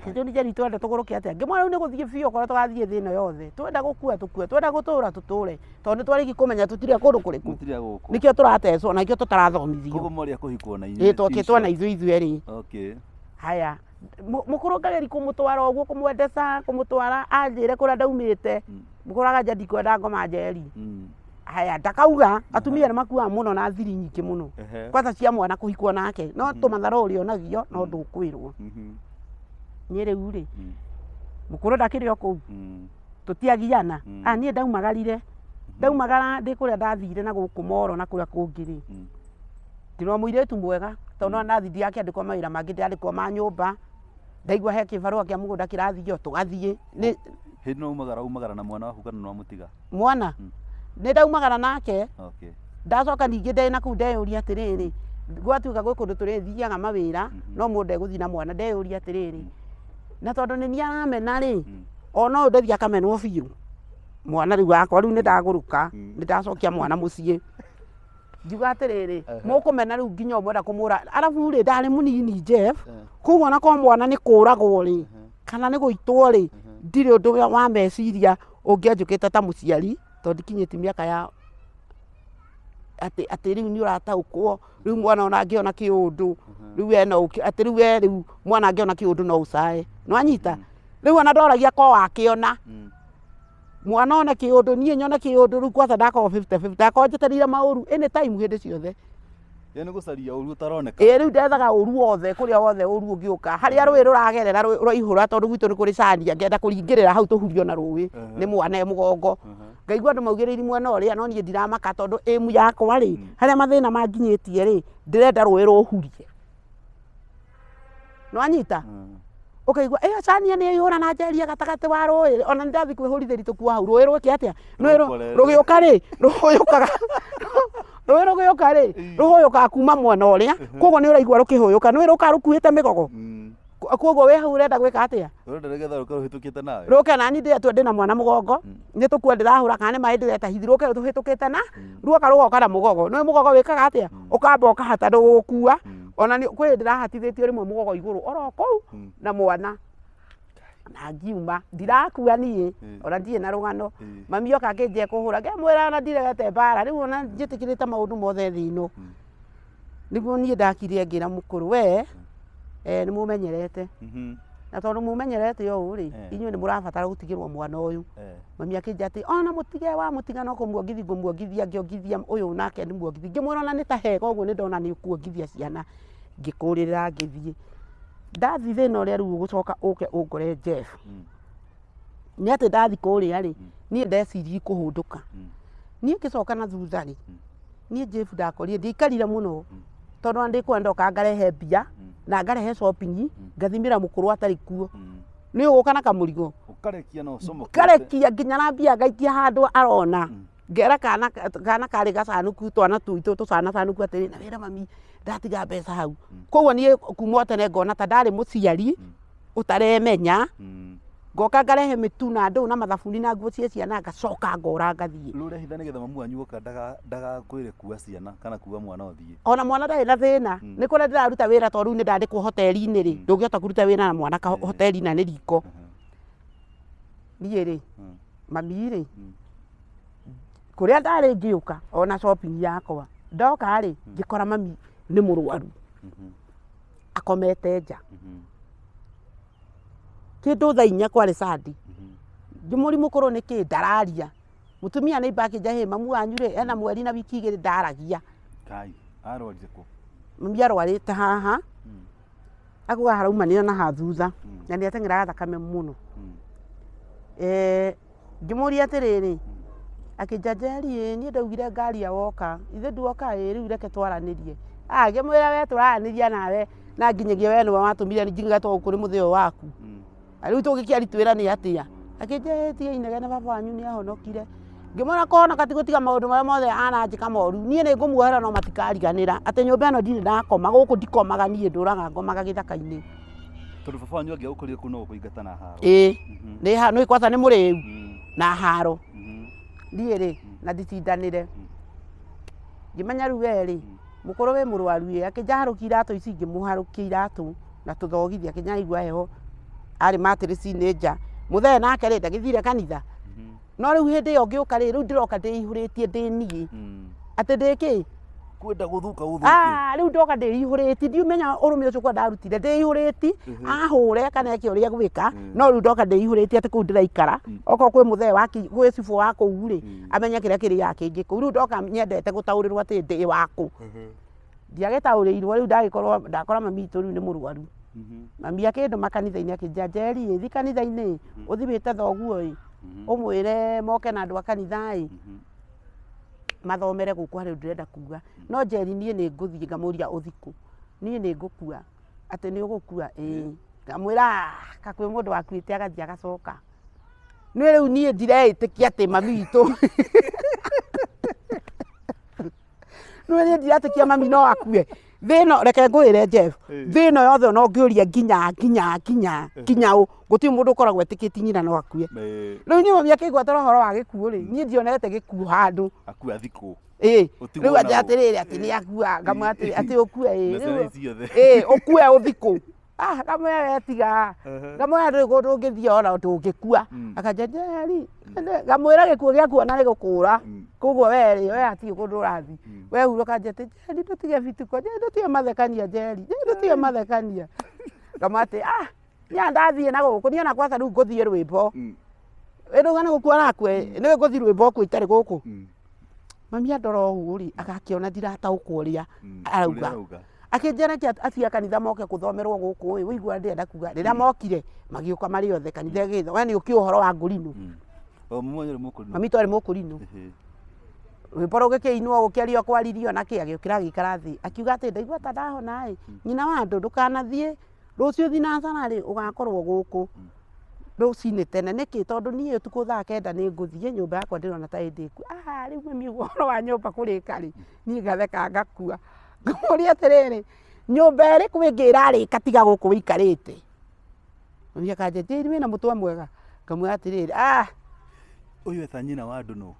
Ithuĩ nĩ Njeri twenda tũgũrũke atĩa? Ngĩmwĩra rĩu nĩ gũthiĩ biũ okorwo tũgathiĩ thĩ ĩno yothe. Twenda gũkua tũkue, twenda gũtũra tũtũre. Tondũ nĩ twarĩkia kũmenya tũtirĩ a kũndũ kũrĩkũ.
Mũtirĩ a gũkũ.
Nĩkĩo tũratecwo na nĩkĩo tũtarathomithio.
Koguo mwarĩ a kũhikwo na inyuĩ.
Ĩĩ twakĩtwo na ithuĩ ithuĩ erĩ.
Okay.
Haya, mũkũrũ ngageria kũmũtwara ũguo kũmwendeca, kũmũtwara anjĩre kũrĩa ndaumĩte. Mũkũrũ akanjĩra ndikwenda ngoma njeri. Haya, ndakauga, atumia nĩ makuaga mũno na thiri nyingĩ mũno. Kwanza cia mwana kũhikwo nake. No tũmathara ũrĩonagio, no ndũkwĩrwo. Niĩ rĩu rĩ, mũkũrũ ndakĩrĩ o kũu. Tũtiagiana. Ah, niĩ ndaumagarire. Ndaumagara ndĩ kũrĩa ndathire na gũkũ Moro na kũrĩa kũngĩ rĩ. Ndĩrĩ o mũirĩtu mwega, tondũ ona ndathiĩ ndigakĩandĩkwo mawĩra mangĩ, ndĩrandĩkwo ma nyũmba. Ndaigua he kĩbarũa kĩa mũgũnda kĩrathio, tũgathiĩ. Nĩ
Hĩndĩ ĩno umagara umagara na mwana waku kana nĩ wamũtiga?
Mwana? Nĩ ndaumagara nake.
Okay.
Ndacoka ningĩ ndĩ na kũu ndeyũria atĩrĩrĩ, gwatuĩka gwĩ kũndũ tũrĩthiaga mawĩra, no mũndũ ndegũthiĩ na mwana, ndeyũria atĩrĩrĩ, na tondũ nĩ niĩ aramena rĩ, ona ũyũ ndathiĩ akamenwo biũ. Mwana rĩu wakwa, rĩu nĩ ndagũrũka, nĩ ndacokia mwana mũciĩ. Ngiuga atĩrĩrĩ, mũkũmena rĩu nginya ũmwenda kũmũra. Arabu rĩ, ndarĩ mũnini Jeff, koguo ona korwo mwana nĩ kũragwo rĩ, kana nĩ gũitwo rĩ, ndirĩ ũndũ wa meciria ũngĩanjũkĩte ta mũciari, tondũ ndikinyĩtie mĩaka ya atĩ atĩ rĩu nĩ ũrataũkwo, rĩu mwana ona angĩona kĩũndũ, rĩu we no atĩ rĩu we rĩu mwana angĩona kĩũndũ no ũcae. Nĩ wanyita? Rĩu ona ndoragia ko wakĩona. Mwana one kĩũndũ, niĩ nyone kĩũndũ, rĩu kwanza ndakorwo 50-50, ndakorwo njetereire maũru anytime hĩndĩ ciothe.
Yaani gũcaria ũru ũtaroneka.
Ĩĩ rĩu ndethaga ũru wothe, kũrĩa wothe ũru ũngĩũka. Harĩa rũĩ rũragerera rũraihũra tondũ gwitũ nĩ kũrĩ cania, ngenda kũringĩrĩra hau tũhurio na rũĩ nĩ mwana e mũgongo. Ngaigua andũ maugĩrĩirie mwena ũrĩa no niĩ ndiramaka tondũ aim yakwa rĩ, harĩa mathĩna manginyĩtie rĩ, ndĩrenda rũĩ rũhurie. Nĩ wanyita? Ũkaigua ĩyo cania nĩ yaihũra na njeria gatagatĩ wa rũĩ, ona nĩ ndathiĩ kwĩhũrithĩria tũkuo hau, rũĩ rwĩke atĩa? Rũĩ rũgĩũka rĩ, rũhũyũkaga, rũĩ rũgĩũka rĩ, rũhũyũkaga kuma mwena ũrĩa, koguo nĩ ũraigua rũkĩhũyũka, nĩ rũkaga rũkuĩte mĩgogo. Koguo wĩ hau ũrenda gwĩka atĩa?
Ũrenda nĩgetha rũke rũhĩtũkĩte nawe.
Rũke nani ndĩretwo ndĩna mwana mũgongo, nĩ tũkua ndĩrahũra kana nĩ maĩ ndĩretahithi, rũke tũhĩtũkĩte na ruoka rũgoka na mũgogo. Nĩũĩ mũgogo wĩkaga atĩa? Ũkamba ũkahata ndũgũgũkua. Ona kwĩ ndĩrahatithĩtio rĩmwe mũgogo igũrũ oro kũu na mwana. Na ngiuma, ndirakua niĩ, ona ndirĩ na rũgano. Mami oka akĩnjia kũhũra, ngĩmwĩra ona ndiregete mbara, rĩu ona njĩtĩkĩrĩte maũndũ mothe thĩ ĩno. Nĩguo niĩ ndakire ngĩra mũkũrũ, we nĩ mũmenyerete. Na tondũ mũmenyerete ũũ rĩ, inyuĩ nĩ mũrabatara gũtigĩrwo mwana ũyũ. Mami akĩnjĩra atĩ ona mũtige wamũtiga no kũmuongithia ngũmuongithia, ngĩongithia ũyũ nake nĩ muongithia. Ngĩmwĩra ona nĩ ta hega ũguo nĩ ndona nĩ ũkuongithia ciana. Ngĩkũrĩrĩra ngĩthiĩ. Ndathiĩ thĩna ũrĩa rĩu ũgũcoka ũke ũngore Jeff, nĩ atĩ ndathiĩ kũrĩa rĩ, niĩ ndeciririe kũhũndũka. Niĩ ngĩcoka na thutha rĩ, niĩ Jeff ndakorire ndiaikarire mũno, tondũ ona ndĩkuona ndoka ngarehe mbia, na ngarehe shopping, ngathimĩra mũkũrũ atarĩ kuo. Nĩ ũgũka na kamũrigo.
Ũkarekia na ũcomokete.
Ngarekia nginya na mbia ngaikia handũ arona. Ngera kana kana karĩ gacanũku twana twitũ tũcanacanũku atĩrĩ, na wĩra mami ndatiga mbeca hau. Koguo niĩ kuma o tene ngona ta ndarĩ mũciari ũtaremenya, ngoka ngarehe mĩtu na ndũũ na mathabuni na nguo cia ciana ngacoka ngora ngathiĩ.
Rĩu ũrehitha nĩgetha mamu wanyu oka ndagakwĩre kua ciana kana kua mwana ũthiĩ.
Ona mwana ndarĩ na thĩna, nĩ kũrĩa ndĩraruta wĩra tondũ rĩu nĩ ndandĩkwo hoteri-inĩ rĩ, ndũngĩhota kũruta wĩra na mwana hoteri na nĩ riko. Niĩ rĩ, mami rĩ, kũrĩa ndarĩ ngĩũka ona shopping yakwa, ndoka rĩ, ngĩkora mami nĩ mũrwaru, akomete nja. Kĩndũ thaa inya kwarĩ Sunday, ngĩmũria mũkũrũ nĩkĩ ndararia, mũtumia neighbour akĩnjĩra hĩ mamu wanyu rĩ ena mweri na wiki igĩrĩ ndaragia.
Kai, arwarire kũ?
Mami arwarĩte haha, akauga haraumanire na ha thutha, na nĩ ateng'eraga thakame mũno. Ngĩmũria atĩrĩrĩ, akĩnjĩra Njeri ĩ niĩ ndaugire ngaria woka, ithe nduoka ĩ rĩu reke twaranĩrie. Ngĩmwĩra we tũraranĩria nawe na nginyagia we nĩwe watũmire ngingatwo gũkũ nĩ mũthĩ ũyũ waku. Rĩu tũngĩkĩaria twĩrane atĩa? Akĩnjĩra ĩ tiga inegene baba wanyu nĩ ahonokire. Ngĩmwĩra kũhonoka ti gũtiga maũndũ marĩa mothe aranjĩka moru, niĩ nĩ ngũmuohera no matikariganĩra atĩ nyũmba ĩno ndirĩ ndakoma, gũkũ ndikomaga niĩ ndũraga ngomaga gĩthaka-inĩ.
Tondũ baba wanyu angĩagũkorire kũu no gũkũingata na haro.
Ĩĩ, nĩ kwanza nĩ mũrĩu na haro. Niĩ rĩ, na nditindanĩre. Ngĩmenya rĩu we rĩ, mũkũrũ wĩ mũrwaru ĩ, akĩnjĩra harũkia iratũ ici, ngĩmũharũkia iratũ na tũthogithi, akĩnjĩra aigua heho, arĩ mattress-inĩ nja. Mũthee nake rĩ, ndagĩthire kanitha. No rĩu hĩndĩ ĩyo ngĩũka rĩ, rĩu ndĩroka ndĩihũrĩtie ndĩ niĩ. Atĩ ndĩ kĩ?
Kwenda gũthũka gũthũke.
Rĩu ndoka ndĩihũrĩtie, ndiumenya ũrũme ũcio kwa ndarutire, ndĩihũrĩtie, ahũre kana eke ũrĩa egwĩka, no rĩu ndoka ndĩihũrĩtie atĩ kũu ndĩraikara, okorwo kwĩ mũthee wa gwĩ cibũ wa kũu rĩ, amenye kĩrĩa kĩrĩaga kĩngĩ kũu. Rĩu ndoka nyendete gũtaũrĩrwo atĩ ndĩ wakũ. Ndiagĩtaũrĩirwo rĩu ndagĩkorwo ndakora mami witũ rĩu nĩ mũrwaru. Mami akĩndũma kanitha-inĩ akĩnjĩra Njeri ĩ, thiĩ kanitha-inĩ, ũthiĩ wĩte thoguo ĩ, ũmwĩre moke na andũ a kanitha ĩ, mathomere gũkũ harĩa ndĩrenda kuga. No Njeri niĩ nĩ ngũthiĩ, ngamũria ũthiĩ kũ? Niĩ nĩ ngũkua. Atĩ nĩ ũgũkua? Ĩĩ. Ngamwĩra ka kwĩ mũndũ wakuĩte agathiĩ agacoka. Nĩ rĩu niĩ ndireĩtĩkia atĩ mami witũ nĩ niĩ ndiretĩkia mami no akue. Thĩ ĩno reke ngwĩre Jeff, thĩ ĩno yothe ona ũngĩũria nginya nginya nginya nginya ũ, gũtirĩ mũndũ ũkoragwo etĩkĩtie nyina no akue. Rĩu niĩ mami akĩngwatĩra ũhoro wa gĩkuũ rĩ, niĩ ndionete gĩkuũ handũ.
Akua thikũ.
Ĩĩ,
Ũtigwo
rĩu
na
atĩ
ũ.
atĩrĩrĩ atĩ nĩ akua, ngamwĩra atĩrĩ atĩ ũkue ĩĩ.
Na ciana
Rĩu
ici ciothe.
ĩĩ, ũkue ũthiĩ kũ? Ngamwĩra we tiga. Ngamwĩra ndũrĩ kũndũ ũngĩthiĩ ona ndũngĩkua. Akanjĩra Njeri, ngamwĩra gĩkuũ gĩaku ona nĩ gũkũra. Koguo we rĩ, we hatirĩ kũndũ ũrathiĩ. We hurũka njĩra atĩ Njeri ndũtige bituko, Njeri ndũtige mathekania Njeri, Njeri ndũtige mathekania. Ngamwĩra atĩ niĩ ona ndathiĩ na gũkũ, niĩ ona kwanza rĩu ngũthiĩ rwĩmbo. Ĩ ndauga nĩ gũkua arakua ĩ, nĩwe ngũthiĩ rwĩmbo kũ itarĩ gũkũ. Mami andora ũguo rĩ, agakĩona ndirataũkwo ũrĩa arauga. Akĩnjĩra nĩkĩ acio a kanitha moke kũthomerwo gũkũ ĩ, ũigua ndĩrenda kuga. Rĩrĩa mokire, magĩũka marĩ othe kanitha ĩgĩthwo. We nĩ ũkĩũĩ ũhoro wa ngũrinũ? Mami witũ arĩ mũkũrinũ. Rwĩmbo rũgĩkĩinwo gũkĩario kwaririo na kĩ, agĩũkĩra agĩikara thĩ. Akiuga atĩ ndaigua ta ndahona ĩ, nyina wa andũ ndũkanathiĩ, rũciũ thinacara rĩ, ũgakorwo gũkũ rũcinĩ tene. Nĩkĩ? Tondũ niĩ ũtukũ thaa kenda nĩ ngũthiĩ, nyũmba yakwa ndĩrona ta ĩ ndĩku. Rĩu mami ũguo ũhoro wa nyũmba kũrĩka rĩ, niĩ ngatheka ngakua. Ngamũria atĩrĩrĩ, nyũmba ĩrĩkũ ĩngĩ ĩrarĩka tiga gũkũ wĩikarĩte? Mami akanjia, Njeri wĩna mũtwe mwega. Ngamwĩra atĩrĩrĩ, ah,
Ũyũ eta nyina wa andũ nũ?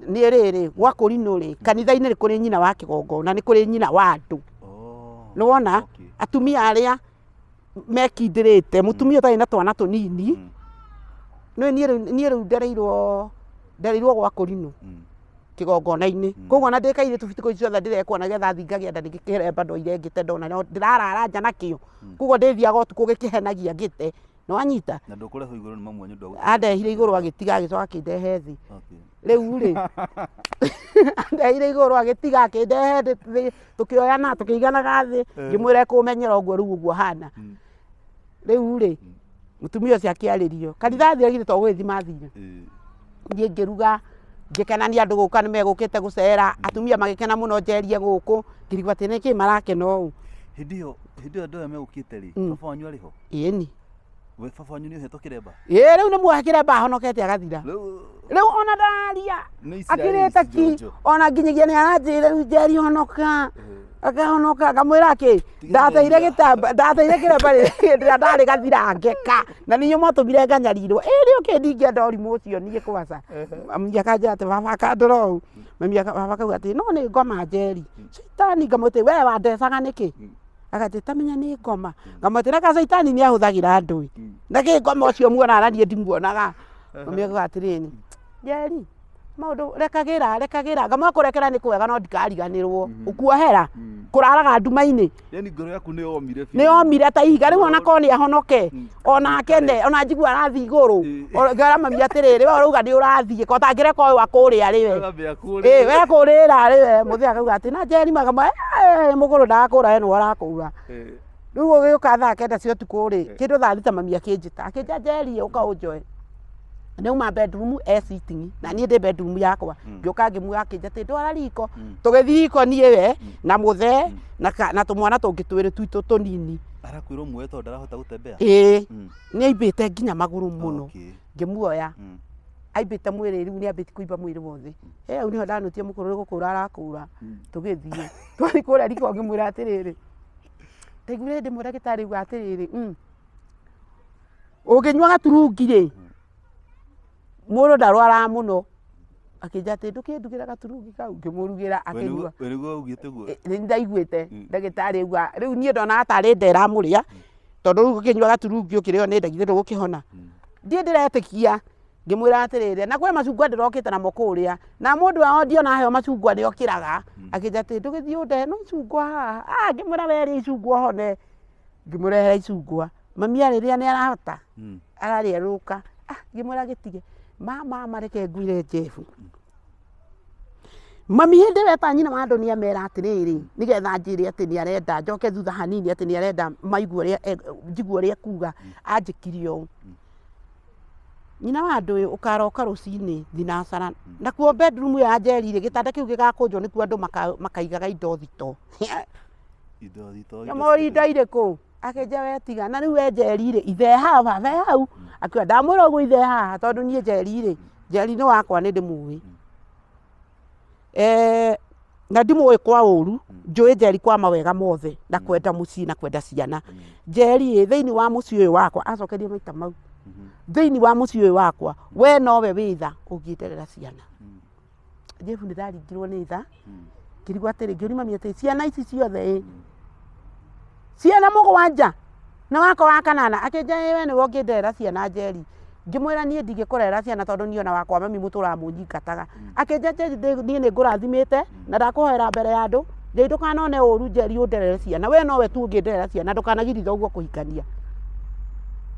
Nĩ rĩrĩ, gwa kũrinũ rĩ, kanitha-inĩ nĩ kũrĩ nyina wa kĩgongona, nĩ kũrĩ nyina wa andũ.
Oh.
Nĩ wona?
Okay.
Atumia arĩa mekindĩrĩte, mũtumia ũtarĩ na twana tũnini. Nĩ niĩ rĩu ndereirwo gwa kũrinũ kĩgongona-inĩ. Koguo ona ndĩ kairĩtu bitikũ ici ciothe ndĩrekwo nĩgetha thiĩ ngagĩa nda nĩ kĩremba ndoire ngĩte ndona no ndĩrarara nja nakĩo. Koguo ndĩthiaga ũtukũ gĩkĩhenagia ngĩte. Nĩ wanyita?
Na ndũkũrehwo igũrũ nĩ mamu wanyu ndwa
Andehire igũrũ agĩtiga, agĩcoka akĩndehe thĩ.
Okay.
Rĩu rĩ, andehire igũrũ agĩtiga akĩndehe thĩ, tũkĩoyana tũkĩiganaga thĩ, ngĩmwĩra ekũmenyera ũguo rĩu ũguo hana. Rĩu rĩ, mũtumia ũcio akĩarĩrio. Kanitha athire githĩ to gũgĩthiĩ mathire. Niĩ ngĩruga, ngĩkena nĩ andũ gũka nĩ megũkĩte gũcera, atumia magĩkena mũno njerie gũkũ, ngĩrigwo atĩ nĩkĩ marakena ũũ.
Hĩndĩ ĩyo andũ aya megũkĩte rĩ, baba wanyu arĩ ho?
Ĩni.
We baba wanyu nĩ ohetwo kĩremba?
Ĩĩ, rĩu nĩ muohe kĩremba ahonokete agathira.
Rĩu
Rĩu ona ndararia
nĩ Isiraeli
akirĩte ki
njonjo.
Ona nginyagia nĩ aranjĩra rĩu Njeri honoka, akahonoka. Ngamwĩra kĩ ndateire
Tiga.
gĩtamba, ndateire kĩremba hĩndĩ ĩrĩa ndarĩ gathira ngeka na nĩ inyuĩ mwatũmire nganyarirwo. Ĩ nĩ ũkĩ ndingĩenda ũrimũ ũcio niĩ kwaca. Mami akanjĩra atĩ baba akandora ũũ, mami baba akauga atĩ no nĩ ngoma Njeri caitani. Ngamwĩra atĩ we wandecaga nĩkĩ? Agatĩ tamenya nĩ ngoma. Ngamwĩra atĩ reka, caitani nĩ ahũthagĩra andũ ĩ na kĩ ngoma ũcio muonaga na niĩ ndimuonaga. Mami akauga atĩrĩrĩ, Njeri, maũndũ rekagĩra rekagĩra. Ngamwĩra kũrekera nĩ kwega no ndikariganĩrwo ũkuohera kũraraga nduma-inĩ.
Yani ngoro yaku nĩ yomire biũ.
Nĩ yomire ta ihiga. Rĩu ona korwo nĩ ahonoke, ona akene, ona njigua arathiĩ igũrũ. Ngera mami atĩrĩrĩ, we ũrauga nĩ ũrathiĩ ko tangĩreka ũyũ akũrĩa rĩ we?
Agambia kũrĩa.
Ĩ we kũrĩra rĩ we mũthee akauga atĩ na Njeri makamwe mũgũrũ ndagakũra, we nĩwe ũrakũra. Rĩu ũgĩũka thaa 9 cia ũtukũ rĩ, kĩndũ thaa 6, mami akĩnjĩta, akĩnjĩra, Njeri, ũka ũnjoe. Nĩauma bedroom e sitting na niĩ ndĩ bedroom yakwa. Ngĩũka ngĩmuoya, akĩnjĩra atĩ ndwara riko. Tũgĩthiĩ riko niĩ we na mũthee na tũmwana tũngĩ twĩrĩ twitũ tũnini.
Arakwĩra ũmuoye tondũ ndarahota gũtembea?
Ĩĩ. Nĩ aimbĩte nginya magũrũ mũno. Ngĩmuoya. Aimbĩte mwĩrĩ, rĩu nĩ ambĩtie kũimba mwĩrĩ wothe. Hau nĩho ndanũtie mũkũrũ nĩ gũkũra arakũra. Tũgĩthiĩ twathiĩ kũrĩa riko ngĩmwĩra atĩrĩrĩ, ndaiguire hĩndĩ ĩmwe ndagĩtarĩ auga atĩrĩrĩ, ũngĩnyua gaturungi rĩ, mũndũ ndarwaraga mũno. Akĩnjĩra atĩ ndũkĩndugĩra gaturungi kau. Ngĩmũrugĩra akĩnyua.
We nĩguo augĩte ũguo?
Nĩ ndaiguĩte ndagĩtarĩ auga. Rĩu niĩ ndonaga tarĩ nda ĩramũrĩa, tondũ rĩu ũkĩnyua gaturungi ũkĩrĩo nĩ nda githĩ ndũgũkĩhona? Ndiĩ ndĩretĩkia. Ngĩmwĩra atĩrĩrĩ, na kwĩ macungwa ndĩrokĩte namo kũrĩa, na mũndũ wao ndiona aheo macungwa nĩ okĩraga. Akĩnjĩra atĩ ndũgĩthiĩ ũndehe no icungwa haha. Ah, ngĩmwĩra we rĩa icungwa ũhone. Ngĩmũrehera icungwa. Mami arĩrĩa nĩ arahota ararĩerũka. Ah, ngĩmwĩra gĩtige mama, mareke ngwĩre Jeff. Mami hĩndĩ ĩyo eta nyina wa andũ nĩ amera atĩrĩrĩ, nĩgetha njĩre atĩ nĩ arenda njoke thutha hanini, atĩ nĩ arenda maigue ũrĩa njigue ũrĩa ekuga. Anjĩkire ũũ, nyina wa andũ ũyũ, ũkaroka rũcinĩ thinacara nakuo bedroom ĩyo ya Njeri rĩ, gĩtanda kĩu gĩgakũnjwo nĩkuo andũ makaigaga indo thito.
Indo thito?
Nyamũri indo irĩkũ? Akĩnjia we tiga na rĩu we Njeri rĩ, ithe haha, baba e hau. Akiuga ndamwĩra ũguo ithe haha, tondũ niĩ Njeri rĩ, Njeri nĩ wakwa, nĩ ndĩmũĩ. Na ndimũĩ kwa ũru, njũĩ Njeri kwa mawega mothe na kwenda mũciĩ na kwenda ciana. Njeri ĩ thĩinĩ wa mũciĩ ũyũ wakwa, acokerie maita mau, thĩinĩ wa mũciĩ ũyũ wakwa we nowe wĩ tha ũngĩnderera ciana. Jeff, nĩ ndaringirwo nĩ tha, ngĩrigwo atĩrĩ, ngĩũria mami atĩ ciana ici ciothe ĩ ciana 7 na wakwa wa kanana. Akĩnjĩra ĩ we nĩwe ũngĩnderera ciana Njeri. Ngĩmwĩra niĩ ndingĩkũrerera ciana tondũ niĩ ona wakwa mami mũtũraga mũnyingataga. Akĩnjĩra Njeri, niĩ nĩ ngũrathimĩte na ndakũhoera mbere ya andũ. Njeri, ndũkanone ũru, Njeri, ũnderere ciana, we nowe tu ũngĩnderera ciana, ndũkanagirithia ũguo kũhikania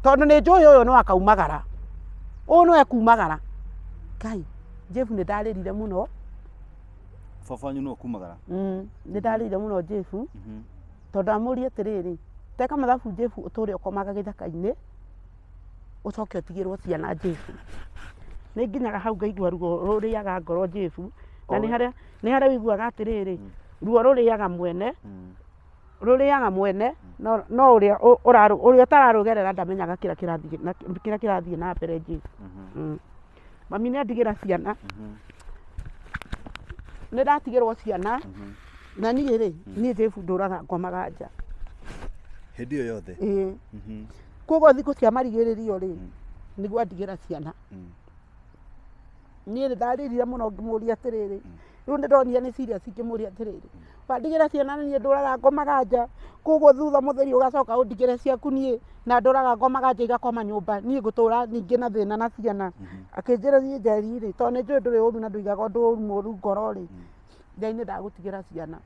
tondũ nĩ njũĩ ũyũ no akaumagara, ũyũ no ekumagara. Ngai, Jeff, nĩ ndarĩrire mũno.
Baba wanyu no kumagara?
Nĩ ndarĩrire mũno, Jeff, tondũ amũrie atĩrĩrĩ, teka mathabu Jeff, ũtũre ũkomaga gĩthaka-inĩ ũcoke ũtigĩrwo ciana. Jeff, nĩ nginyaga hau ngaigua ruo rũrĩaga ngoro, Jeff, na nĩ harĩa ũiguaga atĩrĩrĩ, ruo rũrĩaga mwene, rũrĩaga mwene, no ũrĩa ũrĩa ũtararũgerera ndamenyaga kĩrĩa kĩrathiĩ na mbere, Jeff. Mami nĩ andigĩra ciana, nĩ ndatigĩrwo ciana na niĩ rĩ, niĩ Jeff ndũraga ngomaga nja.
Hĩndĩ ĩyo yothe?
Ĩĩ. Koguo thikũ cia marigĩrĩrio rĩ, nĩguo andigĩra ciana. Niĩ nĩ ndarĩrire mũno ngĩmũria atĩrĩrĩ, rĩu nĩ ndonire nĩ serious ngĩmũria atĩrĩrĩ, wandigĩra ciana na niĩ ndũraga ngomaga nja, koguo thutha mũtheri ũgacoka ũndigĩre ciaku niĩ na ndũraga ngomaga nja igakoma nyũmba, niĩ ngũtũra ningĩ na thĩna na ciana. Akĩnjĩra niĩ Njeri rĩ, tondũ nĩ njũĩ ndũrĩ ũru na ndũigaga ũndũ ũru mũru ngoro rĩ, Ngai nĩ ndagũtigĩra ciana.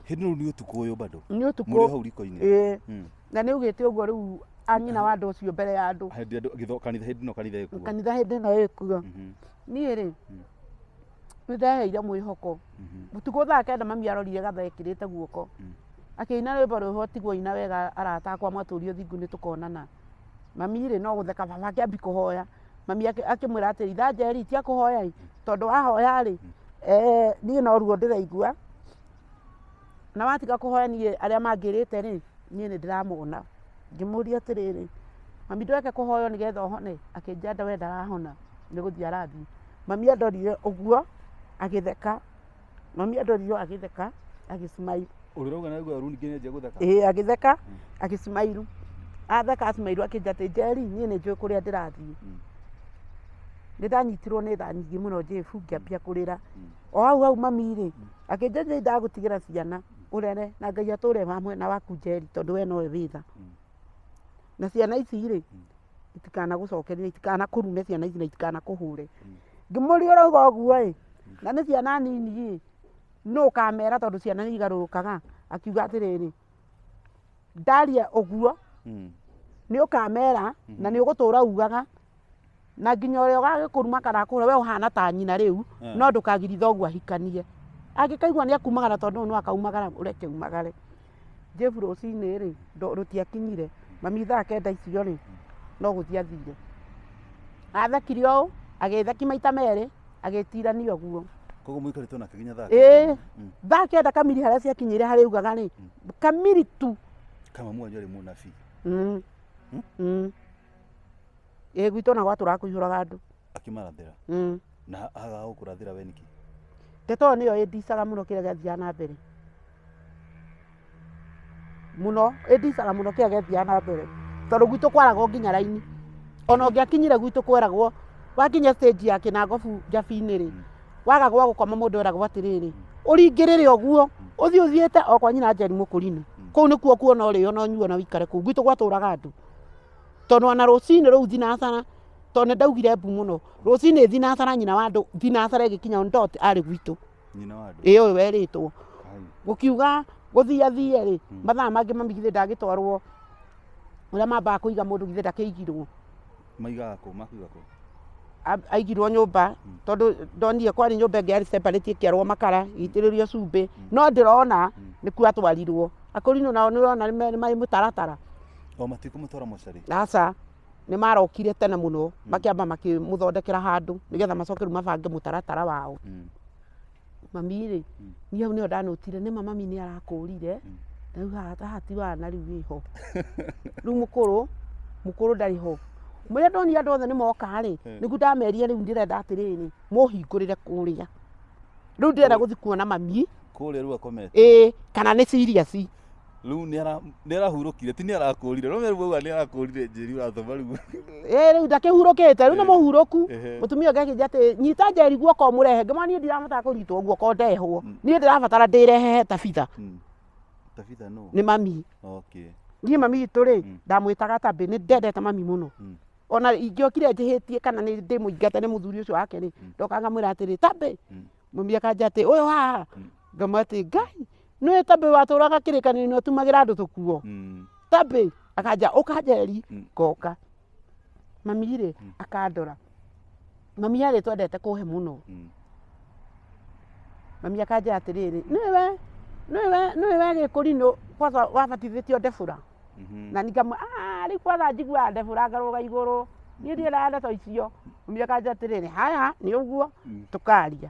Hĩndĩ rĩu nĩ ũtukũ ũyũ bado.
Nĩ ũtukũ.
Mũrĩ o hau riko-inĩ.
Ĩĩ. Na nĩ augĩte ũguo rĩu anyina wa andũ ũcio mbere ya andũ.
Hĩndĩ andũ gĩtho kanitha hĩndĩ ĩno kanitha ĩkuo.
Kanitha hĩndĩ ĩno ĩkuo. Niĩ rĩ, nĩ ndeheire mwĩhoko. Ũtukũ thaa kenda mami arorire gathaa ekĩrĩte guoko. Akĩina rwĩmbo rwĩho tigwo ina wega arata akwa mwatũria ũthingu nĩ tũkonana. Mami rĩ no gũtheka baba akĩambi kũhoya. Mami akĩmwĩra atĩrĩ, itha Njeri tiga kũhoya ĩ, tondũ wahoya rĩ, niĩ no ruo ndĩraigua. Na watiga kũhoya niĩ arĩa mangĩrĩte rĩ, niĩ nĩ ndĩramona. Ngĩmũria atĩrĩrĩ, mami ndũreke kũhoywo nĩgetha ũhone? Akĩnjĩra we ndarahona, nĩ gũthiĩ arathiĩ. Mami andorire ũguo agĩtheka, mami andorire ũguo agĩtheka, agĩ smile.
Ũrĩa ũrauga nĩ aigua ruo ningĩ nĩ anjia gũtheka?
Ĩĩ agĩtheka, agĩ smile. Atheka a smile akĩnjĩra atĩ Njeri niĩ nĩ njũĩ kũrĩa ndĩrathiĩ. Nĩ ndanyitirwo nĩ tha nyingĩ mũno Jeff ngĩambia kũrĩra. O hau hau mami rĩ, akĩnjĩra nĩ ndagũtigĩra ciana ũrere na Ngai atũre mwena waku Njeri tondũ we nowe wĩ tha. Na ciana ici rĩ, itikanagũcokerie, itikanakũrume ciana ici na itikanakũhũre. Ngĩmũria ũrauga ũguo ĩ, na nĩ ciana nini ĩ, nũ ũkamera tondũ ciana nĩ igarũrũkaga? Akiuga atĩrĩrĩ, ndaria ũguo nĩ ũkamera na nĩ ũgũtũra ugaga na nginya ũrĩa ũgagĩkũruma kana akũhũre we ũhana ta nyina rĩu no ndũkagirie thoguo ahikanie. Angĩkaigua nĩ akumagara tondũ no akaumagara ũreke aumagare. Jeff rũcinĩ rĩ, rũtiakinyire, mami thaa kenda icio rĩ, no gũthiĩ athire. Athekire ũũ, agĩtheki maita merĩ, agĩtirania ũguo.
Koguo mũikarĩte nake nginya thaa
Ĩĩ, thaa kenda kamiri harĩa ciakinyire harĩa augaga rĩ, kamiri tu.
Kama mwanyu arĩ mũnabii.
Ĩĩ gwitũ ona gwatũraga kũihũraga andũ.
Akĩmarathĩra. Na agaga gũkũrathĩra we nĩkĩ?
Ndeto ĩyo nĩyo ĩndicaga mũno kĩrĩa gĩathiaga na mbere. Mũno, ĩndicaga mũno kĩrĩa gĩathiaga na mbere. Tondũ gwitũ kwaragwo nginya raini. Ona ũngĩakinyire gwitũ kweragwo, wakinya stage ya Kĩnangobu Njabi-inĩ rĩ, waga gwa gũkoma mũndũ eragwo atĩrĩrĩ, ũringĩrĩre ũguo, ũthiĩ ũthiĩte o kwa nyina Njeri Mũkũrinũ. Kũu nĩkuo kuona ũrĩo na ũnyuo na ũikare kũu. Gwitũ gwatũraga andũ. Tondũ ona rũcinĩ rũu thinacara, tondũ nĩ ndaugire mbu mũno, rũcinĩ thinacara nyina wa andũ, thinacara ĩgĩkinya on dot arĩ gwitũ.
Nyina wa andũ?
Ĩĩ ũyũ werĩtwo. Gũkiuga gũthiĩ athiĩ rĩ, mathaa mangĩ mami githĩ ndagĩtwarwo ũrĩa mambaga kũiga mũndũ githĩ ndakĩigirwo.
Maigaga kũ? Makũiga kũ?
Aigirwo nyũmba tondũ ndonire kwarĩ nyũmba ĩngĩ yarĩ separate ĩkĩarwo makara ĩgĩitĩrĩrio cumbĩ no ndĩrona nĩkuo atwarirwo. Akũrinũ nao nĩ ũrona nĩ marĩ mũtaratara.
O matikũmũtwara mocarĩ?
Aca, nĩ marokire tene mũno makĩamba makĩmũthondekera handũ nĩgetha macoke rĩu mabange mũtaratara wao. Mami rĩ, niĩ hau nĩho ndanotire nĩma mami nĩ arakũrire, na rĩu haha haha ti wana rĩu wĩho. Rĩu mũkũrũ, mũkũrũ ndarĩ ho. Rĩrĩa ndonire andũ othe nĩ moka rĩ, nĩguo ndamerire rĩu ndĩrenda atĩrĩrĩ, mũhingũrĩre kũrĩa. Rĩu ndĩrenda gũthiĩ kuona mami.
Kũrĩa rĩu akomete?
Ĩĩ, kana nĩ serious.
Rĩu nĩ arahurũkire, ti nĩ arakũrire, no rĩu auga nĩ arakũrire Njeri ũrathoma rĩu.
Ĩĩ rĩu ndakĩhurũkĩte, rĩu nĩ mũhurũku. Mũtumia ũngĩ akĩnjĩra atĩ nyita Njeri guoko ũmũrehe, ngĩmwĩra niĩ ndirabatara kũnyitwo guoko ndehwo, niĩ ndĩrabatara ndĩrehe he Tabitha.
Tabitha nũ?
Nĩ mami.
Okay.
Niĩ mami witũ rĩ, ndamwĩtaga Tabĩ, nĩ ndendete mami mũno. Ona ingĩokire njĩhĩtie kana nĩ ndĩmũingate nĩ mũthuri ũcio wake rĩ, ndokaga ngamwĩra atĩrĩ, Tabĩ, mami akanjĩra atĩ ũyũ haha, ngamwĩra atĩ Ngai, nĩwe Tabĩ watũraga kĩrĩkanĩro-inĩ ũtumagĩra andũ tũkuo. Tabĩ, akanjĩra ũka Njeri, ngoka. Mami rĩ, akandora. Mami arĩ twendete kũhe mũno. Mami akanjĩra atĩrĩrĩ, nĩwe nĩwe nĩwe gĩkũrinũ kwanza wabatithĩtio ndebũra. Na niĩ ngamwĩra ah rĩu kwanza njiguaga ndebũra ngarũga igũrũ, niĩ ndiendaga ndeto icio. Mami akanjĩra atĩrĩrĩ, haya nĩ ũguo tũkaria.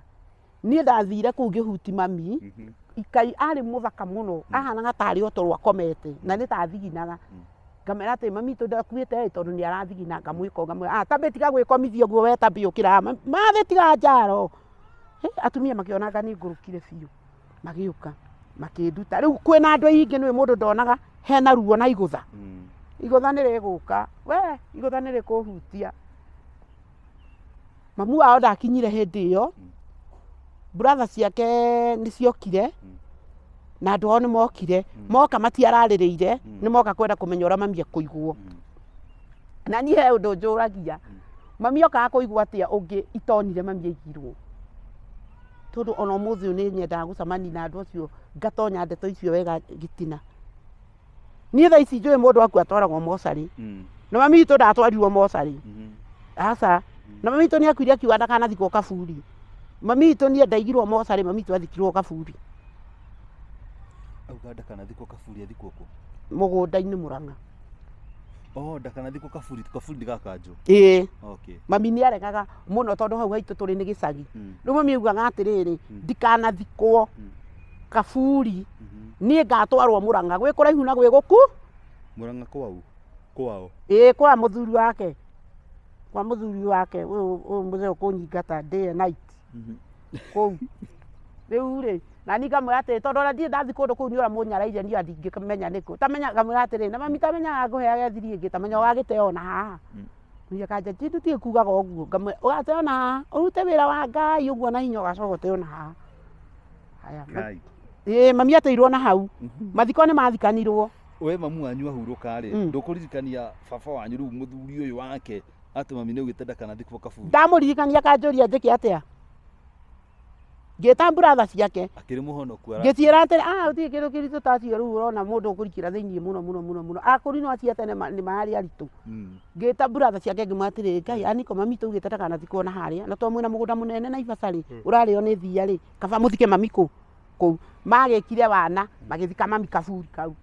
Niĩ ndathire kũu ngĩhuti mami, Ikai arĩ mũthaka mũno, ahanaga tarĩ o toro akomete na nĩ ta athiginaga. Ngamwĩra atĩ mami witũ ndakuĩte ĩ tondũ nĩ arathigina, ngamwĩka ũũ ngamwĩra ah Tabĩ tiga gwĩkomithia ũguo we Tabĩ ũkĩra haha, mathĩ tiga njaro. Atumia makĩona anga nĩ ngũrũkire biũ, magĩũka makĩnduta. Rĩu kwĩna andũ aingĩ nĩũĩ mũndũ ndonaga hena ruo na igũtha. Igũtha nĩ rĩgũka, we igũtha nĩ rĩkũhutia. Mamu wao ndakinyire hĩndĩ ĩyo, brother ciake nĩ ciokire, na andũ ao nĩ mokire. Moka matiararĩrĩire, nĩ moka kwenda kũmenya ũrĩa mami ekũigwo. Na niĩ he ũndũ njũragia, mami okaga kũigwo atĩa ũngĩ itonire mami aigirwo? Tondũ ona ũmũthĩ ũyũ nĩ nyendaga gũcemania na andũ acio ngatonya ndeto icio wega gĩtina. Niĩ thaa ici njũĩ mũndũ akua atwaragwo mocarĩ. Na mami witũ ndatwarirwo mocarĩ. Aca. Na mami witũ nĩ akuire akiuga ndakanathikwo kaburi. Mami witũ niĩ ndaigirwo mocarĩ, mami witũ athikirwo kaburi.
Auga ndakanathikwo kaburi athikwo kũ?
Mũgũnda-inĩ Mũrang'a.
Oh, ndakanathikwo kaburi, kaburi nĩ ga kanjũ.
Ĩĩ.
Okay.
Mami nĩ aregaga mũno tondũ hau haitũ tũrĩ nĩ gĩcagi. Rĩu mami augaga atĩrĩrĩ, ndikanathikwo kaburi, niĩ ngatwarwo Mũrang'a, gwĩ kũraihu na gwĩ gũku.
Mũrang'a kwao? Kwao?
Ĩĩ kwa mũthuri wake. Kwa mũthuri wake ũyũ ũyũ mũthee ũkũnyingata day and night. Kũu. Rĩu rĩ, na niĩ ngamwĩra atĩrĩ, tondũ ona ndirĩ ndathiĩ kũndũ kũu nĩ ũrĩa mũnyaraire niĩ ona ndingĩmenya nĩkũ. Tamenya ngamwĩra atĩrĩ, na mami tamenyaga ngũheage thiri ĩngĩ, tamenya ũgagĩteo na haha. Mami akanja ti kugaga ũguo, ngamwĩra ũgateo na haha, ũrute wĩra wa Ngai ũguo na hinya ũgacoka ũteo na haha. Haya.
Ngai.
Ĩĩ mami ateirwo na hau. Mathiko nĩ mathikanirwo.
We mamu wanyu ahurũka rĩ, ndũkũririkania baba wanyu rĩu mũthuri ũyũ wake atĩ mami nĩ augĩte ndakanathikwo kaburi?
Ndamũririkania akanjũria njĩke atĩa. Ngĩta brother ciake.
Akĩrĩ mũhonoku ara.
Ngĩciĩra atĩrĩ, ah gũtirĩ kĩndũ kĩritũ ta acio rĩu ũrona mũndũ ũkũrikĩra thĩinĩ mũno mũno mũno mũno. Akũri no acio a tene nĩ marĩ aritũ. Ngĩta brother ciake ngĩmwĩra atĩrĩ, Ngai aniko mami tũugĩte ndakanathikwo na harĩa, na tondũ mwĩna mũgũnda mũnene Naivasha rĩ, ũrarĩo nĩ thiia rĩ, kaba mũthike mami kũ? Kũu. Magĩkire wana, magĩthika mami kaburi kau.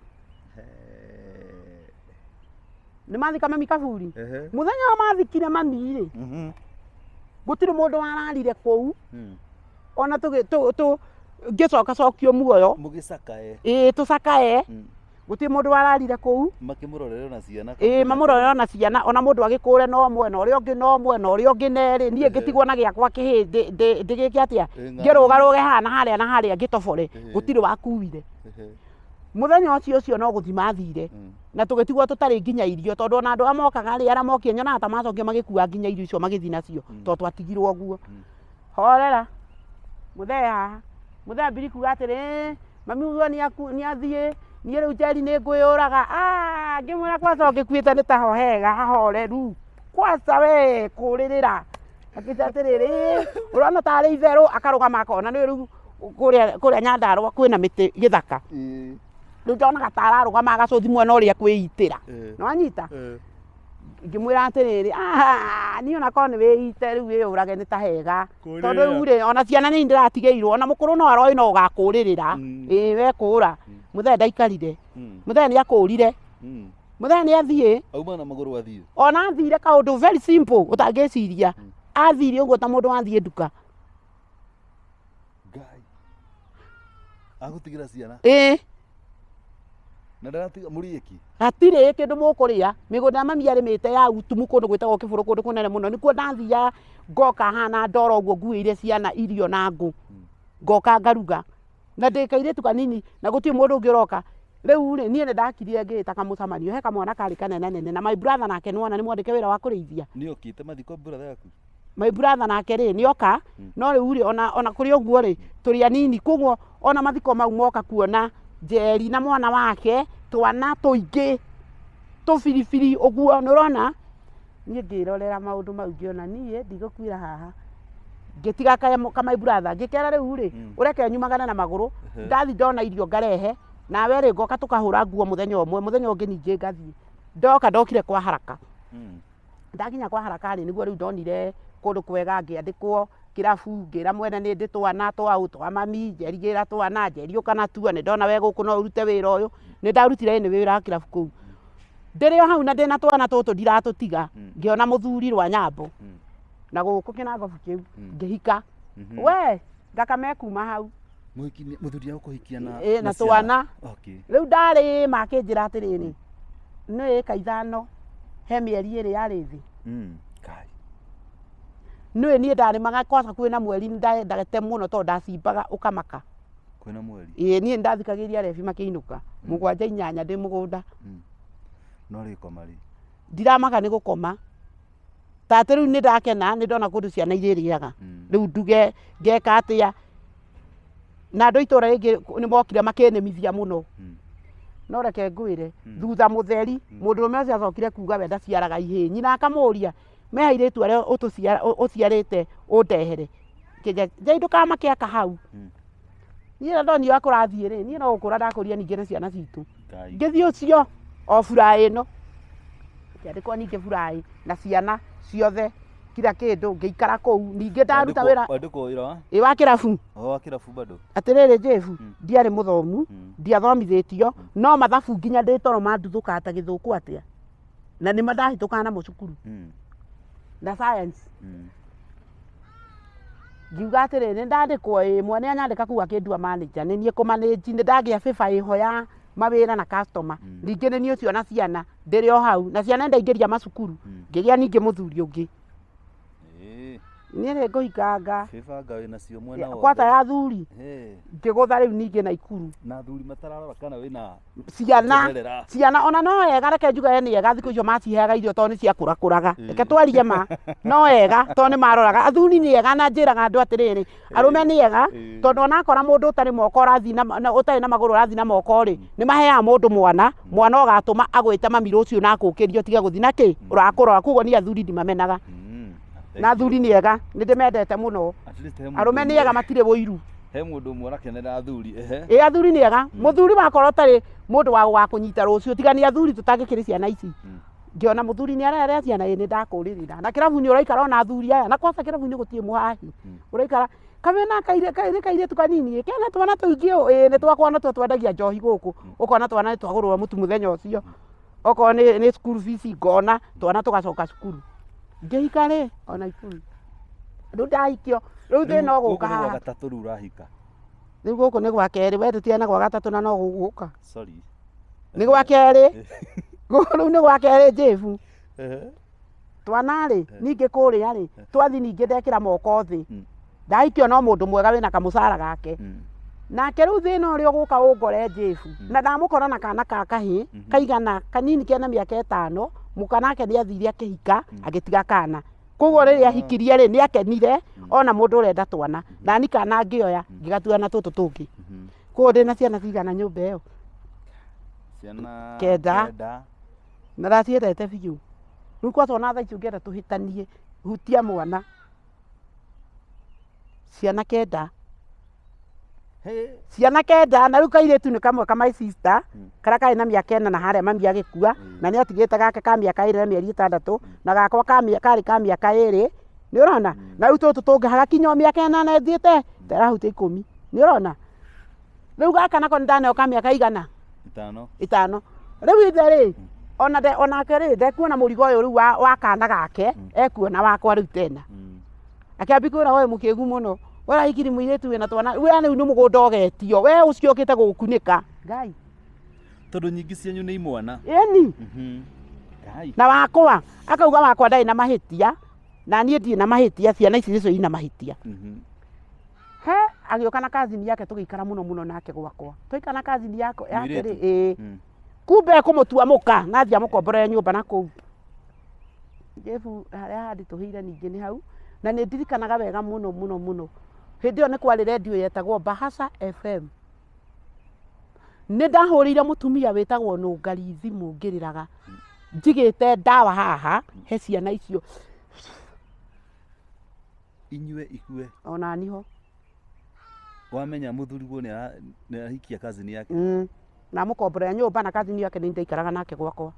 Nĩ mathika mami kaburi? Mũthenya ũrĩa mathikire mami rĩ, gũtirĩ mũndũ wararire kũu, ona ngĩcoka cokio muoyo.
Mũgĩcakae.
Ĩĩ tũcakae. Gũtirĩ mũndũ wararire kũu.
Makĩmũrorere ona ciana.
Ĩĩ mamũrorere ona ciana, ona mũndũ agĩkũre no ũmwe, na ũrĩa ũngĩ no ũmwe, na ũrĩa ũngĩ nerĩ, niĩ ngĩtigwo na gĩakwa kĩhĩ ndĩgĩke atĩa? Ngĩrũgarũge haha na harĩa na harĩa ngĩtobore, gũtirĩ wakuire. Mũthenya ũcio ũcio no gũthiĩ mathire, na tũgĩtigwo tũtarĩ nginya irio, tondũ ona andũ arĩa mokaga rĩ, arĩa mokire nyonaga ta macokire magĩkua nginya irio icio magĩthiĩ nacio, tondũ twatigirwo ũguo. Horera, mũthee haha, mũthee ambiri kuga atĩrĩ, mami uguo nĩ athiĩ, niĩ rĩu Njeri nĩ ngwĩyũraga, ngĩmwĩra kwanza ũngĩkuĩte nĩ ta ho hega hahoreru, kwanza we kũrĩrĩra. Akĩnjĩra atĩrĩrĩ, ũrona tarĩ itherũ, akarũgama akona nĩ rĩu kũrĩa Nyandarũa kwĩna mĩtĩ gĩthaka. Rĩu ndonaga ta ararũgama agacũthi mwena ũrĩa ekwĩitĩra. Nĩ wanyita? Ngĩmwĩra atĩrĩrĩ, niĩ ona korwo nĩ wĩite rĩu wĩyũrage nĩ ta hega. Tondũ rĩu rĩ, ona ciana nĩ ndĩratigĩirwo, ona mũkũrũ no aroĩ no ũgakũrĩrĩra. Ĩĩ wekũra. Mũthee ndaikarire. Mũthee nĩ akũrire. Mũthee nĩ athiĩ.
Auma na magũrũ athiĩ.
Ona athire kaũndũ very simple ũtangĩciria. Athire ũguo ta mũndũ wathiĩ nduka.
Ngai. Agũtigĩra ciana.
Ĩĩ.
Na ndaratiga mũrĩki.
Hatirĩ kĩndũ mũkũrĩa. Mĩgũnda ya mami arĩmĩte ya utumu kũndũ gwĩtagwo Kĩbũrũ kũndũ kũnene mũno. Nĩkuo ndathiaga ngoka hana ndoro ũguo nguĩire ciana irio na ngũ. Ngoka ngaruga. Na ndĩ kairĩtu kanini na gũtirĩ mũndũ ũngĩ ũroka. Rĩu rĩ, niĩ nĩ ndakirire ngĩĩta kamũcemanio. He kamwana karĩ kanene nene na my brother nake nĩwona nĩ mwandĩke wĩra wa kũrĩithia.
Nĩ okĩte mathiko brother yaku?
My brother nake rĩ, nĩ oka, no rĩu rĩ, ona kũrĩ ũguo rĩ, tũrĩ anini. Koguo ona mathiko mau moka kuona Njeri na mwana wake, twana tũingĩ, tũbiribiri ũguo, nĩ ũrona? Niĩ ngĩrorera maũndũ mau ngĩona niĩ ndigũkuĩra haha. Ngĩtiga ka my brother, ngĩkera rĩu rĩ, ũreke nyumagane na magũrũ, ndathiĩ ndona irio ngarehe, nawe rĩ ngoka tũkahũra nguo mũthenya ũmwe, mũthenya ũngĩ ningĩ ngathiĩ. Ndoka ndokire kwa haraka. Ndakinya kwa haraka rĩ, nĩguo rĩu ndonire kũndũ kwega, ngĩandĩkwo kĩrabu, ngĩra mwene nĩ ndĩ twana twaũ twa mami, Njeri gĩra twana, Njeri ũka na tuo, nĩ ndona we gũkũ no ũrute wĩra ũyũ. Nĩ ndarutire ĩnĩ wĩra wa kĩrabu kũu. Ndĩrĩ o hau na ndĩna twana tũtũ ndiratũtiga, ngĩona mũthuri rwa Nyambo, na gũkũ kĩnangobu kĩu, ngĩhika. We, thakame kuma hau.
Mũthuri agũkũhikia na
Ĩĩ, na twana.
Okay.
Rĩu ndarĩ makĩnjĩra atĩrĩrĩ, nĩ ĩka ithano, he mĩeri ĩrĩ yarĩ thĩ.
Kai.
Nĩũĩ niĩ ndarĩmaga kwaca kwĩna mweri ndendete mũno tondũ ndacimbaga ũkamaka.
Kwĩna mweri?
Ĩĩ niĩ nĩndathikagĩrĩria rebi makĩinũka, mũgwanja inyanya ndĩ mũgũnda.
No rĩkoma rĩ?
Ndiramaka nĩ gũkoma. Ta atĩ rĩu nĩ ndakena nĩ ndona kũndũ ciana irĩrĩaga. Rĩu nduge ngeka atĩa. Na andũ a itũra rĩngĩ nĩ mokire makĩnĩmithia mũno. No reke ngwĩre, thutha mũtheri, mũndũrũme ũcio acokire kuga we ndaciaraga ihĩĩ. Nyina akamũria, me airĩtu arĩa ũciarĩte ũndehere. Kĩnja, Njai ndũkamake aka hau. Niĩ rĩrĩa ndonire ũrĩa kũrathiĩ rĩ, niĩ no gũkũra ndakũrire ningĩ na ciana citũ.
Ngai.
Ngĩthiĩ ũcio o buraĩ ĩno, ngĩandĩkwo ningĩ buraĩ na ciana ciothe kila kĩndũ, ngĩikara kũu. Ningĩ ndaruta wĩra
Wandĩkwo wĩra wa?
Ĩ wa kĩrabu.
O wa kĩrabu bado?
Atĩrĩrĩ Jeff, ndiarĩ mũthomu, ndiathomithĩtio, no mathabu nginya ndĩ toro manduthũkaga ta gĩthũkũ atĩa. Na nĩma ndahĩtũkaga namo cukuru. Na science. Ngiuga atĩrĩrĩ, nĩ ndandĩkwo ĩ, mwana anyandĩka kũu akĩndua manager, nĩ niĩ kũ manage, nĩ ndagĩa favor ĩho ya mawĩra na customer. Ningĩ nĩ niĩ ũcio na ciana, ndĩrĩ o hau, na ciana nĩ ndaingĩria macukuru, ngĩgĩa ningĩ mũthuri ũngĩ.
Ĩĩ.
Niĩ nĩ ngũhikanga.
Favor anga wĩnacio mwena wothe.
Kwata ya athuri.
Ĩĩ.
Ngĩgũtha rĩu ningĩ Naikuru.
Na athuri matararora kana wĩna
Ciana,
njeherera.
Ciana ona no ega, reke njuge nĩ ega, thikũ icio maciheaga irio tondũ nĩ ciakũrakũraga. Reke twarie ma, no ega tondũ nĩ maroraga. Athuri nĩ ega na njĩraga andũ atĩrĩrĩ, arũme nĩ ega tondũ ona akora mũndũ ũtarĩ moko ũrathiĩ na ũtarĩ na magũrũ ũrathiĩ na moko rĩ, nĩ maheaga mũndũ mwana, mwana ũgatũma agwĩte mami rũciũ na akũkĩrie ũtige gũthiĩ na kĩ, ũrakũrora. Koguo niĩ athuri ndimamenaga. Na athuri nĩ ega, nĩ ndĩmendete mũno.
At least he mũndũ
Arũme nĩ
ũmwe.
ega matirĩ ũiru.
He mũndũ ũmwe ũrakenera athuri, ehe.
Ĩ athuri nĩ ega. Mũthuri wakorwo ũtarĩ mũndũ wa gũgakũnyita rũciũ, tiga nĩ athuri tũtangĩkĩrĩ ciana ici. Ngĩona mũthuri nĩ ararera ciana, ĩ nĩ ndakũrĩrĩra. Na kĩrabu-inĩ ũraikara ona athuri aya, na kwanza kĩrabu-inĩ gũtirĩ mũhahi. Ũraikara, kamena nĩ kairĩtu kanini ĩ, kena twana tũingĩ ũũ, ĩ nĩ twakwa na tuo twendagia njohi gũkũ. Ũkona twana nĩ twagũrĩrwo mũtu mũthenya ũcio. Okorwo nĩ school fees ngona, twana tũgacoka cukuru. Ngĩhika rĩ, ona Nakuru. Rĩu ndahikio, rĩu thĩna ũgũka
Gũkũ nĩ gwa
haha.
gatatũ rĩu ũrahika.
Rĩu gũkũ nĩ gwa kerĩ, we ndũtigana gwa gatatũ na no gũgũka.
Sorry.
Nĩ gwa kerĩ. Gũkũ rĩu nĩ gwa kerĩ Jeff. Twana rĩ, ningĩ kũrĩa rĩ, twathi ningĩ ndekĩra moko thĩ. Ndahikio no mũndũ mwega wĩna kamũcara gake. Nake rĩu thĩna ũrĩa ũgũka ũngore Jeff, na ndamũkora na kana ka kahĩĩ, kaigana kanini kena mĩaka 5, mũka nake nĩ athire akĩhika, agĩtiga kana. Koguo rĩrĩa ahikirie rĩ, nĩ akenire ona mũndũ ũrenda twana. Nani kana ngĩoya, ngĩgatua na tũtũ tũngĩ. Koguo ndĩna ciana cigana nyũmba ĩyo?
Ciana
9.
9.
Na ndaciendete biũ. Rĩu kwanza ona thaa ici ũngĩenda tũhĩtanie, hutia mwana. Ciana 9. Ciana 9, na rĩu kairĩtu nĩ kamwe ka my sister, karĩa karĩ na mĩaka 4 na harĩa mami agĩkua, na nĩ atigĩte gake ka mĩaka 2 na mĩeri 6, na gakwa karĩ ka mĩaka 2, nĩ ũrona? Na rĩu tũtũ tũngĩ hagakinya o mĩaka 8 ĩthiĩte, ta ĩrahutia 10, nĩ ũrona? Rĩu gaka nako nĩ ndaneo ka mĩaka igana?
5.
5. Rĩu ithe rĩ, ona onake rĩ, ndekuona mũrigo ũyũ rĩu wa kana gake, ekuona wakwa rĩu tena. Akĩambia kwĩra we mũkĩgu mũno, we ũrahikiri mũirĩtu wĩna twana, we rĩu nĩ mũgũnda ũgetio, we ũcio ũkĩte gũgũkunĩka. Ngai.
Tondũ nyingĩ cianyu nĩ imwana.
Ĩni.
Ngai.
Na wakwa, akauga wakwa ndarĩ na mahĩtia, na niĩ ndirĩ na mahĩtia, ciana ici nĩcio ina mahĩtia. He, agĩũka na cousin yake tũgĩikara mũno mũno nake gwakwa. Twaikara na cousin yake rĩ, ĩĩ. Kumbe ekũmũtua mũka, na athiĩ amũkomborere nyũmba na kũu. Jeff, harĩa handitũhĩire ningĩ nĩ hau, na nĩ ndirikanaga wega mũno mũno mũno. Hĩndĩ ĩyo nĩ kwarĩ redio yetagwo Bahasha FM. Nĩ ndahũrĩire mũtumia wĩtagwo Nũngari thimũ ngĩrĩraga. Njigĩte ndawa haha, he ciana icio.
Inyue ikue.
Ona niho.
Wamenya mũthuriguo nĩ arahikia cousin yake.
Na mũkomborera nyũmba na cousin yake nĩ ndaikaraga nake gwakwa.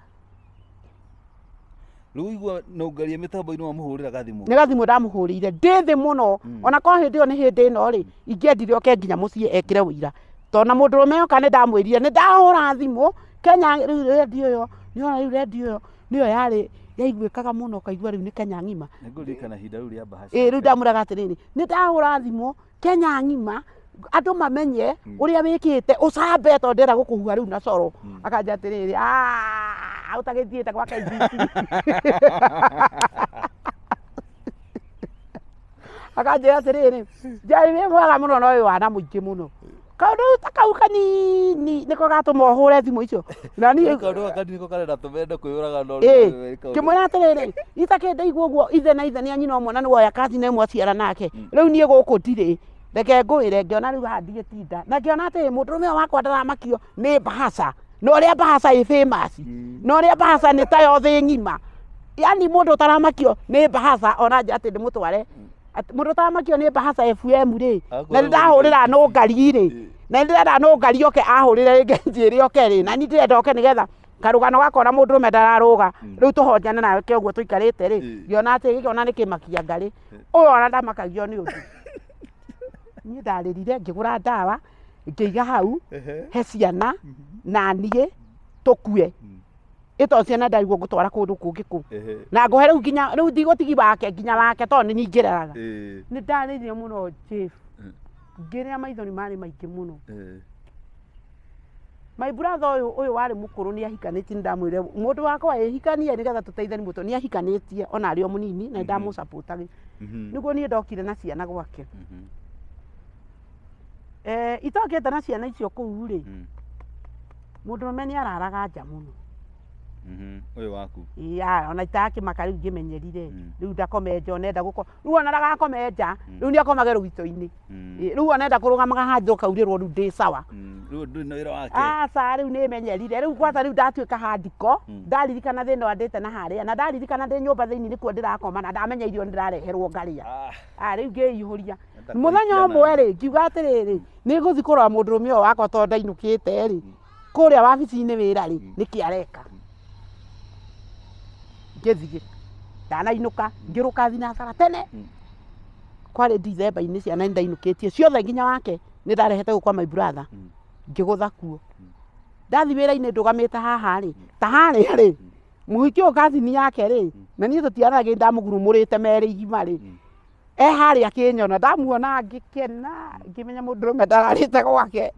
Rĩu igua Nũngaria mĩtambo-inĩ wamũhũrĩra gathimũ.
Nĩ gathimũ ndamũhũrĩire ndĩ thĩ mũno. Ona korwo hĩndĩ ĩyo nĩ hĩndĩ ĩno rĩ, ingĩendire oke nginya mũciĩ ekĩre ũira. Tondũ na mũndũrũme oka nĩ ndamwĩrire nĩ ndahũra thimũ Kenya rĩu redio ĩyo, nĩ wona rĩu redio ĩyo nĩyo yarĩ yaiguĩkaga mũno ũkaigua rĩu nĩ Kenya ng'ima.
Nĩngũririkana ihinda rĩu rĩa Bahasha.
Ĩĩ, rĩu ndamwĩraga atĩrĩrĩ, nĩ ndahũra thimũ Kenya ng'ima andũ mamenye ũrĩa wĩkĩte ũcambe tondũ ndĩrenda gũkũhuha rĩu na coro. Akanja atĩrĩrĩ, ũtagĩthiĩte gwa KBC. Akanjĩra atĩrĩrĩ, Njeri wĩ mwega mũno no wĩ wana mũingĩ mũno. Kaũndũ ta kau Kanini nĩko gatũma ũhũre thimũ icio na niĩ
Kaũndũ gaka nĩko karenda tũmende kwĩyũraga no
Ĩĩ, ngĩmwĩra atĩrĩrĩ, itakĩ ndaigua ũguo ithe na ithe nĩ a nyina ũmwe na nĩwoya cousin ĩmwe aciara nake. Rĩu niĩ gũkũ ndirĩ, reke ngũĩre. Ngĩona rĩu haha ndigĩtinda na ngĩona atĩ mũndũrũme ũyũ wakwa ndaramakio nĩ Bahasha na ũrĩa Bahasha ĩ famous na ũrĩa Bahasha nĩ tayo thĩ ng'ima, yani mũndũ ũtaramakio nĩ Bahasha ona nja atĩ ndĩmũtware atĩ mũndũ ũtaramakio nĩ Bahasha FM rĩ, na
Akorwo
nĩndahũrĩra nũngari rĩ, na nĩndĩrenda nũngari oke ahũrĩre rĩngĩ njĩre oke rĩ, na niĩ ndĩrenda oke nĩgetha karũgano gakwa na mũndũrũme ndararũga rĩu tũhonjane nake ũguo tũikarĩte rĩ. Ngĩona atĩ gĩkĩ ona nĩ kĩmakia ngarĩ ũyũ, ona ndamakagio nĩ ũndũ. Niĩ ndarĩrire, ngĩgũra ndawa, ngĩiga hau he ciana na niĩ tũkue ĩto ciana ndarigwo ngũtwara kũndũ kũngĩ kũ na ngũhe rĩu nginya rĩu ndigũtigi wake nginya wake tondũ nĩ niĩ ngĩreraga. Nĩ ndarĩrire mũno, Chief, ngĩrĩa maithori marĩ maingĩ mũno. My brother ũyũ warĩ mũkũrũ nĩ ahikanĩtie. Nĩ ndamwĩrire, mũndũ wakwa ĩ hikanie nĩgetha tũteithanie mũtwe. Nĩ ahikanĩtie ona arĩ o mũnini na nĩ ndamũsupportaga nĩguo niĩ ndokire na ciana gwake. Itokĩte na ciana icio kũu rĩ, mũndũrũme nĩ araraga nja mũno.
Ũyũ waku?
Ya, ona itakĩmaka rĩu ngĩmenyerire. Rĩu ndakome nja, ona enda gũko rĩu ona ndagakome nja, rĩu nĩ akomage rũgito-inĩ. Rĩu ona enda kũrũgamaga handũ ũkaurĩrwo, rĩu ndĩ sawa.
Rĩu ndũrĩ na wĩra wake.
Aca, rĩu nĩ menyerire rĩu kwanza rĩu ndatuĩka handiko. Ndaririkana thĩna ũrĩa ndĩte na harĩa na ndaririkana ndĩ nyũmba thĩinĩ nĩkuo ndĩrakoma na ndamenya irio nĩ ndĩrareherwo ngarĩa. Ah, rĩu ngĩihũria.
Enda
Mũthenya
kũhikia.
Ũmwe rĩ, ngiuga atĩrĩrĩ, nĩ ngũthiĩ kũrora mũndũrũme ũyũ wakwa tondũ ndainũkĩte rĩ kũrĩa wabici-inĩ wĩra rĩ, nĩkĩ areka. Ngĩthiĩ ndanainũka, ngĩrũka thinacara tene. Kwarĩ Dithemba-inĩ, ciana nĩ ndainũkĩtie ciothe nginya wake nĩ ndarehete gũkũ kwa my brother. Ngĩgũtha kuo ndathi wĩra-inĩ, ndũgamĩte haha rĩ, ta harĩa rĩ, mũhiki ũyũ cousin yake rĩ, na niĩ tũtiaranagia, ndamũgurumũrĩte merĩ igima rĩ, e harĩa akĩnyona, ndamuona ngĩkena, ngĩmenya mũndũrũme ndararĩte gwake.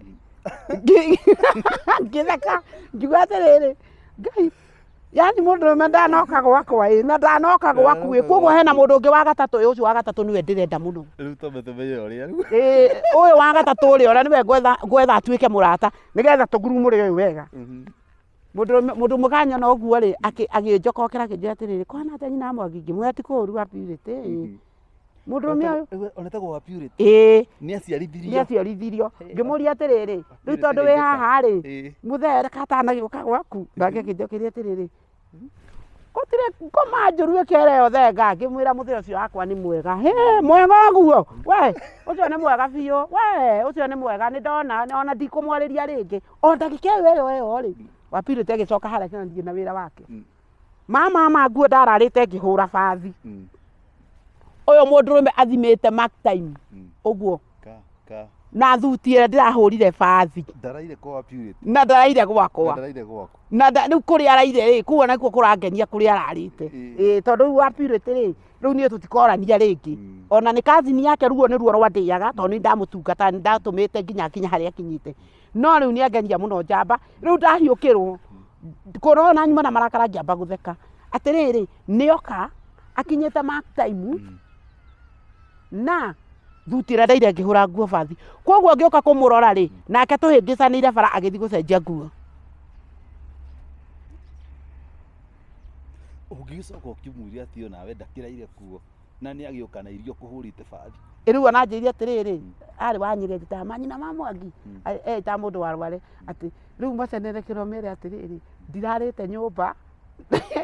Ngĩtheka, ngiuga atĩrĩrĩ, Ngai, yani mũndũrũme ndanoka gwakwa ĩ na ndanoka gwaku ĩ, koguo hena mũndũ ũngĩ wa gatatũ ĩ, ũcio wa gatatũ nĩwe ndĩrenda mũno.
Rĩu twambe tũmenye ũrĩa rĩu.
Ĩ, ũyũ wa gatatũ ũrĩa ũrĩa nĩwe ngwetha, ngwetha atuĩke mũrata nĩgetha tũgurumũre ũyũ wega. Mũndũ mũndũ ũmwe kanyona ũguo rĩ, agĩnjokokera, akĩnjĩra atĩrĩrĩ, kwana atĩa nyina wa Mwangi? Ngĩmwĩra ti kũũru wa Purity ĩ. Mũndũrũme ũyũ
Onetagwo wa Purity?
Ĩĩ.
Nĩ aciarithirio?
Nĩ aciarithirio. Ngĩmũria atĩrĩrĩ, rĩu tondũ wĩ haha rĩ, mũthee katanagĩũka gwaku? Nake akĩnjokeria atĩrĩrĩ, gũtirĩ ngoma njũru ĩkĩreo thenga. Ngĩmwĩra mũthee ũcio wakwa nĩ mwega. Hĩ, mwega ũguo we, ũcio nĩ mwega biũ we, ũcio nĩ mwega, nĩ ndona ona ndikũmwarĩria rĩngĩ. O ndagĩka ĩyo ĩyo rĩ, wa Purity agĩcoka harĩa akĩona na wĩra wake. Mama ma nguo ndararĩte ngĩhũra bathi. Ũyũ mũndũrũme athimĩte mark time ũguo
Ka ka
na thuti ĩrĩa ndĩrahũrire bathi.
Ndaraire kwa wa Purity?
Na ndaraire gwakwa.
Ndaraire gwaku?
Na rĩu kũrĩa araire rĩ, kũu onakuo kũrangenia kũrĩa ararĩte. Ĩĩ, tondũ rĩu wa Purity rĩ, rĩu niĩ tũtikorania rĩngĩ. Ona nĩ cousin yake, ruo nĩ ruo rwandĩaga tondũ nĩ ndamũtungata, nĩ ndatũmĩte nginya nginya harĩa akinyĩte, no rĩu nĩ angenia mũno njamba. Rĩu ndahiũkĩrwo kũrona na nyuma na marakara, ngĩamba gũtheka atĩrĩrĩ, nĩoka akinyĩte mark time na thuti ĩrĩa ndaire ngĩhũra nguo bathi. Koguo ngĩũka kũmũrora rĩ, nake tũhĩngĩcanĩire bara agĩthiĩ gũcenjia nguo.
Ũngĩgĩcoka ũkĩmwĩre atĩ onawe ndakĩraire kuo na nĩ agĩũka na irio kũhũrĩte bathi?
Rĩu ona anjĩrire atĩrĩrĩ, arĩ wa Nyĩrĩ, anjĩtaga manyina ma Mwangi, etaga mũndũ wa Rware, atĩ rĩu macenerekerwo mere atĩrĩrĩ, ndirarĩte nyũmba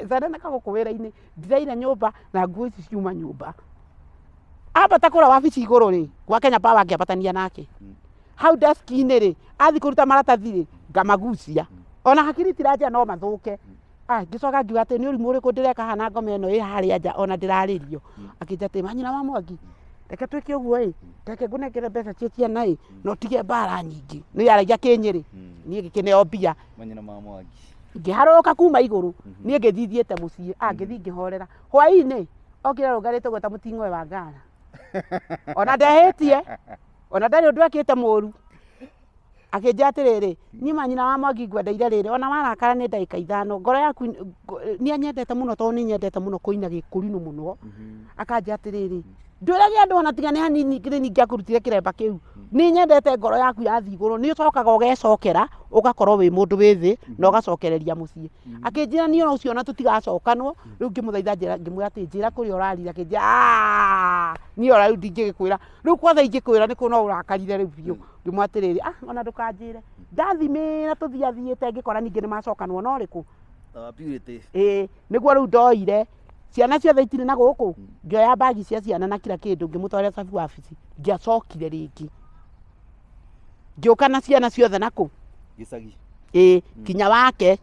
ceneneka gũkũ wĩra-inĩ, ndiraire nyũmba na nguo ici ciuma nyũmba. Ambata kũrĩa wabici igũrũ rĩ, gwa Kenya Power, ngĩambatania nake hau deski-inĩ rĩ, athiĩ kũruta maratathi rĩ, ngamagucia ona hakiri tiranjia no mathũke. Ah, ngĩcoka ngiuga atĩ nĩ ũrimũ ũrĩkũ ndĩreka haha na ngoma ĩno ĩ harĩa nja ona ndĩrarĩrio. Akĩnjĩra atĩ manyina wa Mwangi, reke twĩke ũguo ĩ, reke ngũnengere mbeca cia ciana ĩ, na ũtige mbara nyingĩ. Nĩ yaragia kĩnyĩrĩ, niĩ ngĩkĩneo mbia.
Manyina ma Mwangi.
Ngĩharũrũka kuma igũrũ, niĩ ngĩthiĩ thiĩte mũciĩ. Ah, ngĩthiĩ ngĩhorera. Hwaĩ-inĩ okire arũngarĩte ũguo ta mũting'oe wa ngara, ona ndehĩtie, ona ndarĩ ũndũ ekĩte mũru. Akĩnjĩra atĩrĩrĩ, niĩ manyina wa Mwangi ngwendeire rĩrĩ, ona warakara nĩ ndagĩka 5, ngoro yaku nĩ anyendete mũno tondũ nĩ nyendete mũno kũina gĩkũrinũ mũno. Akanjĩra atĩrĩrĩ, Ndũrage andũ ona tiga nĩ hanini nĩ ningĩakũrutire kĩremba kĩu. Nĩ nyendete ngoro yaku yathiĩ igũrũ, nĩ ũcokaga ũgecokera, ũgakorwo wĩ mũndũ wĩ thĩ na ũgacokereria mũciĩ. Akĩnjĩra niĩ ona ũcio ona tũtigacokanwo, rĩu ngĩmũthaitha njĩra ngĩmwĩra atĩ njĩra kũrĩa ũrarire, akĩnjĩra aah niĩ ona rĩu ndingĩgĩkwĩra. Rĩu kwanza ingĩkwĩra nĩ no ũrakarire rĩu biũ. Ngĩmwĩra atĩrĩrĩ, ah ona ndũkanjĩre. Ndathimĩra tũthiathiĩte ngĩkora ningĩ nĩ macokanwo na ũrĩkũ?
Purity.
Ĩĩ, nĩguo rĩu ndoire ciana ciothe itirĩ na gũkũ, ngĩoya mbagi cia ciana na kila kĩndũ ngĩmũtwarĩra cabu wabici, ndiacokire rĩngĩ. Ngĩũka na ciana ciothe na kũ?
Gĩcagi.
Ĩĩ, kinya wake.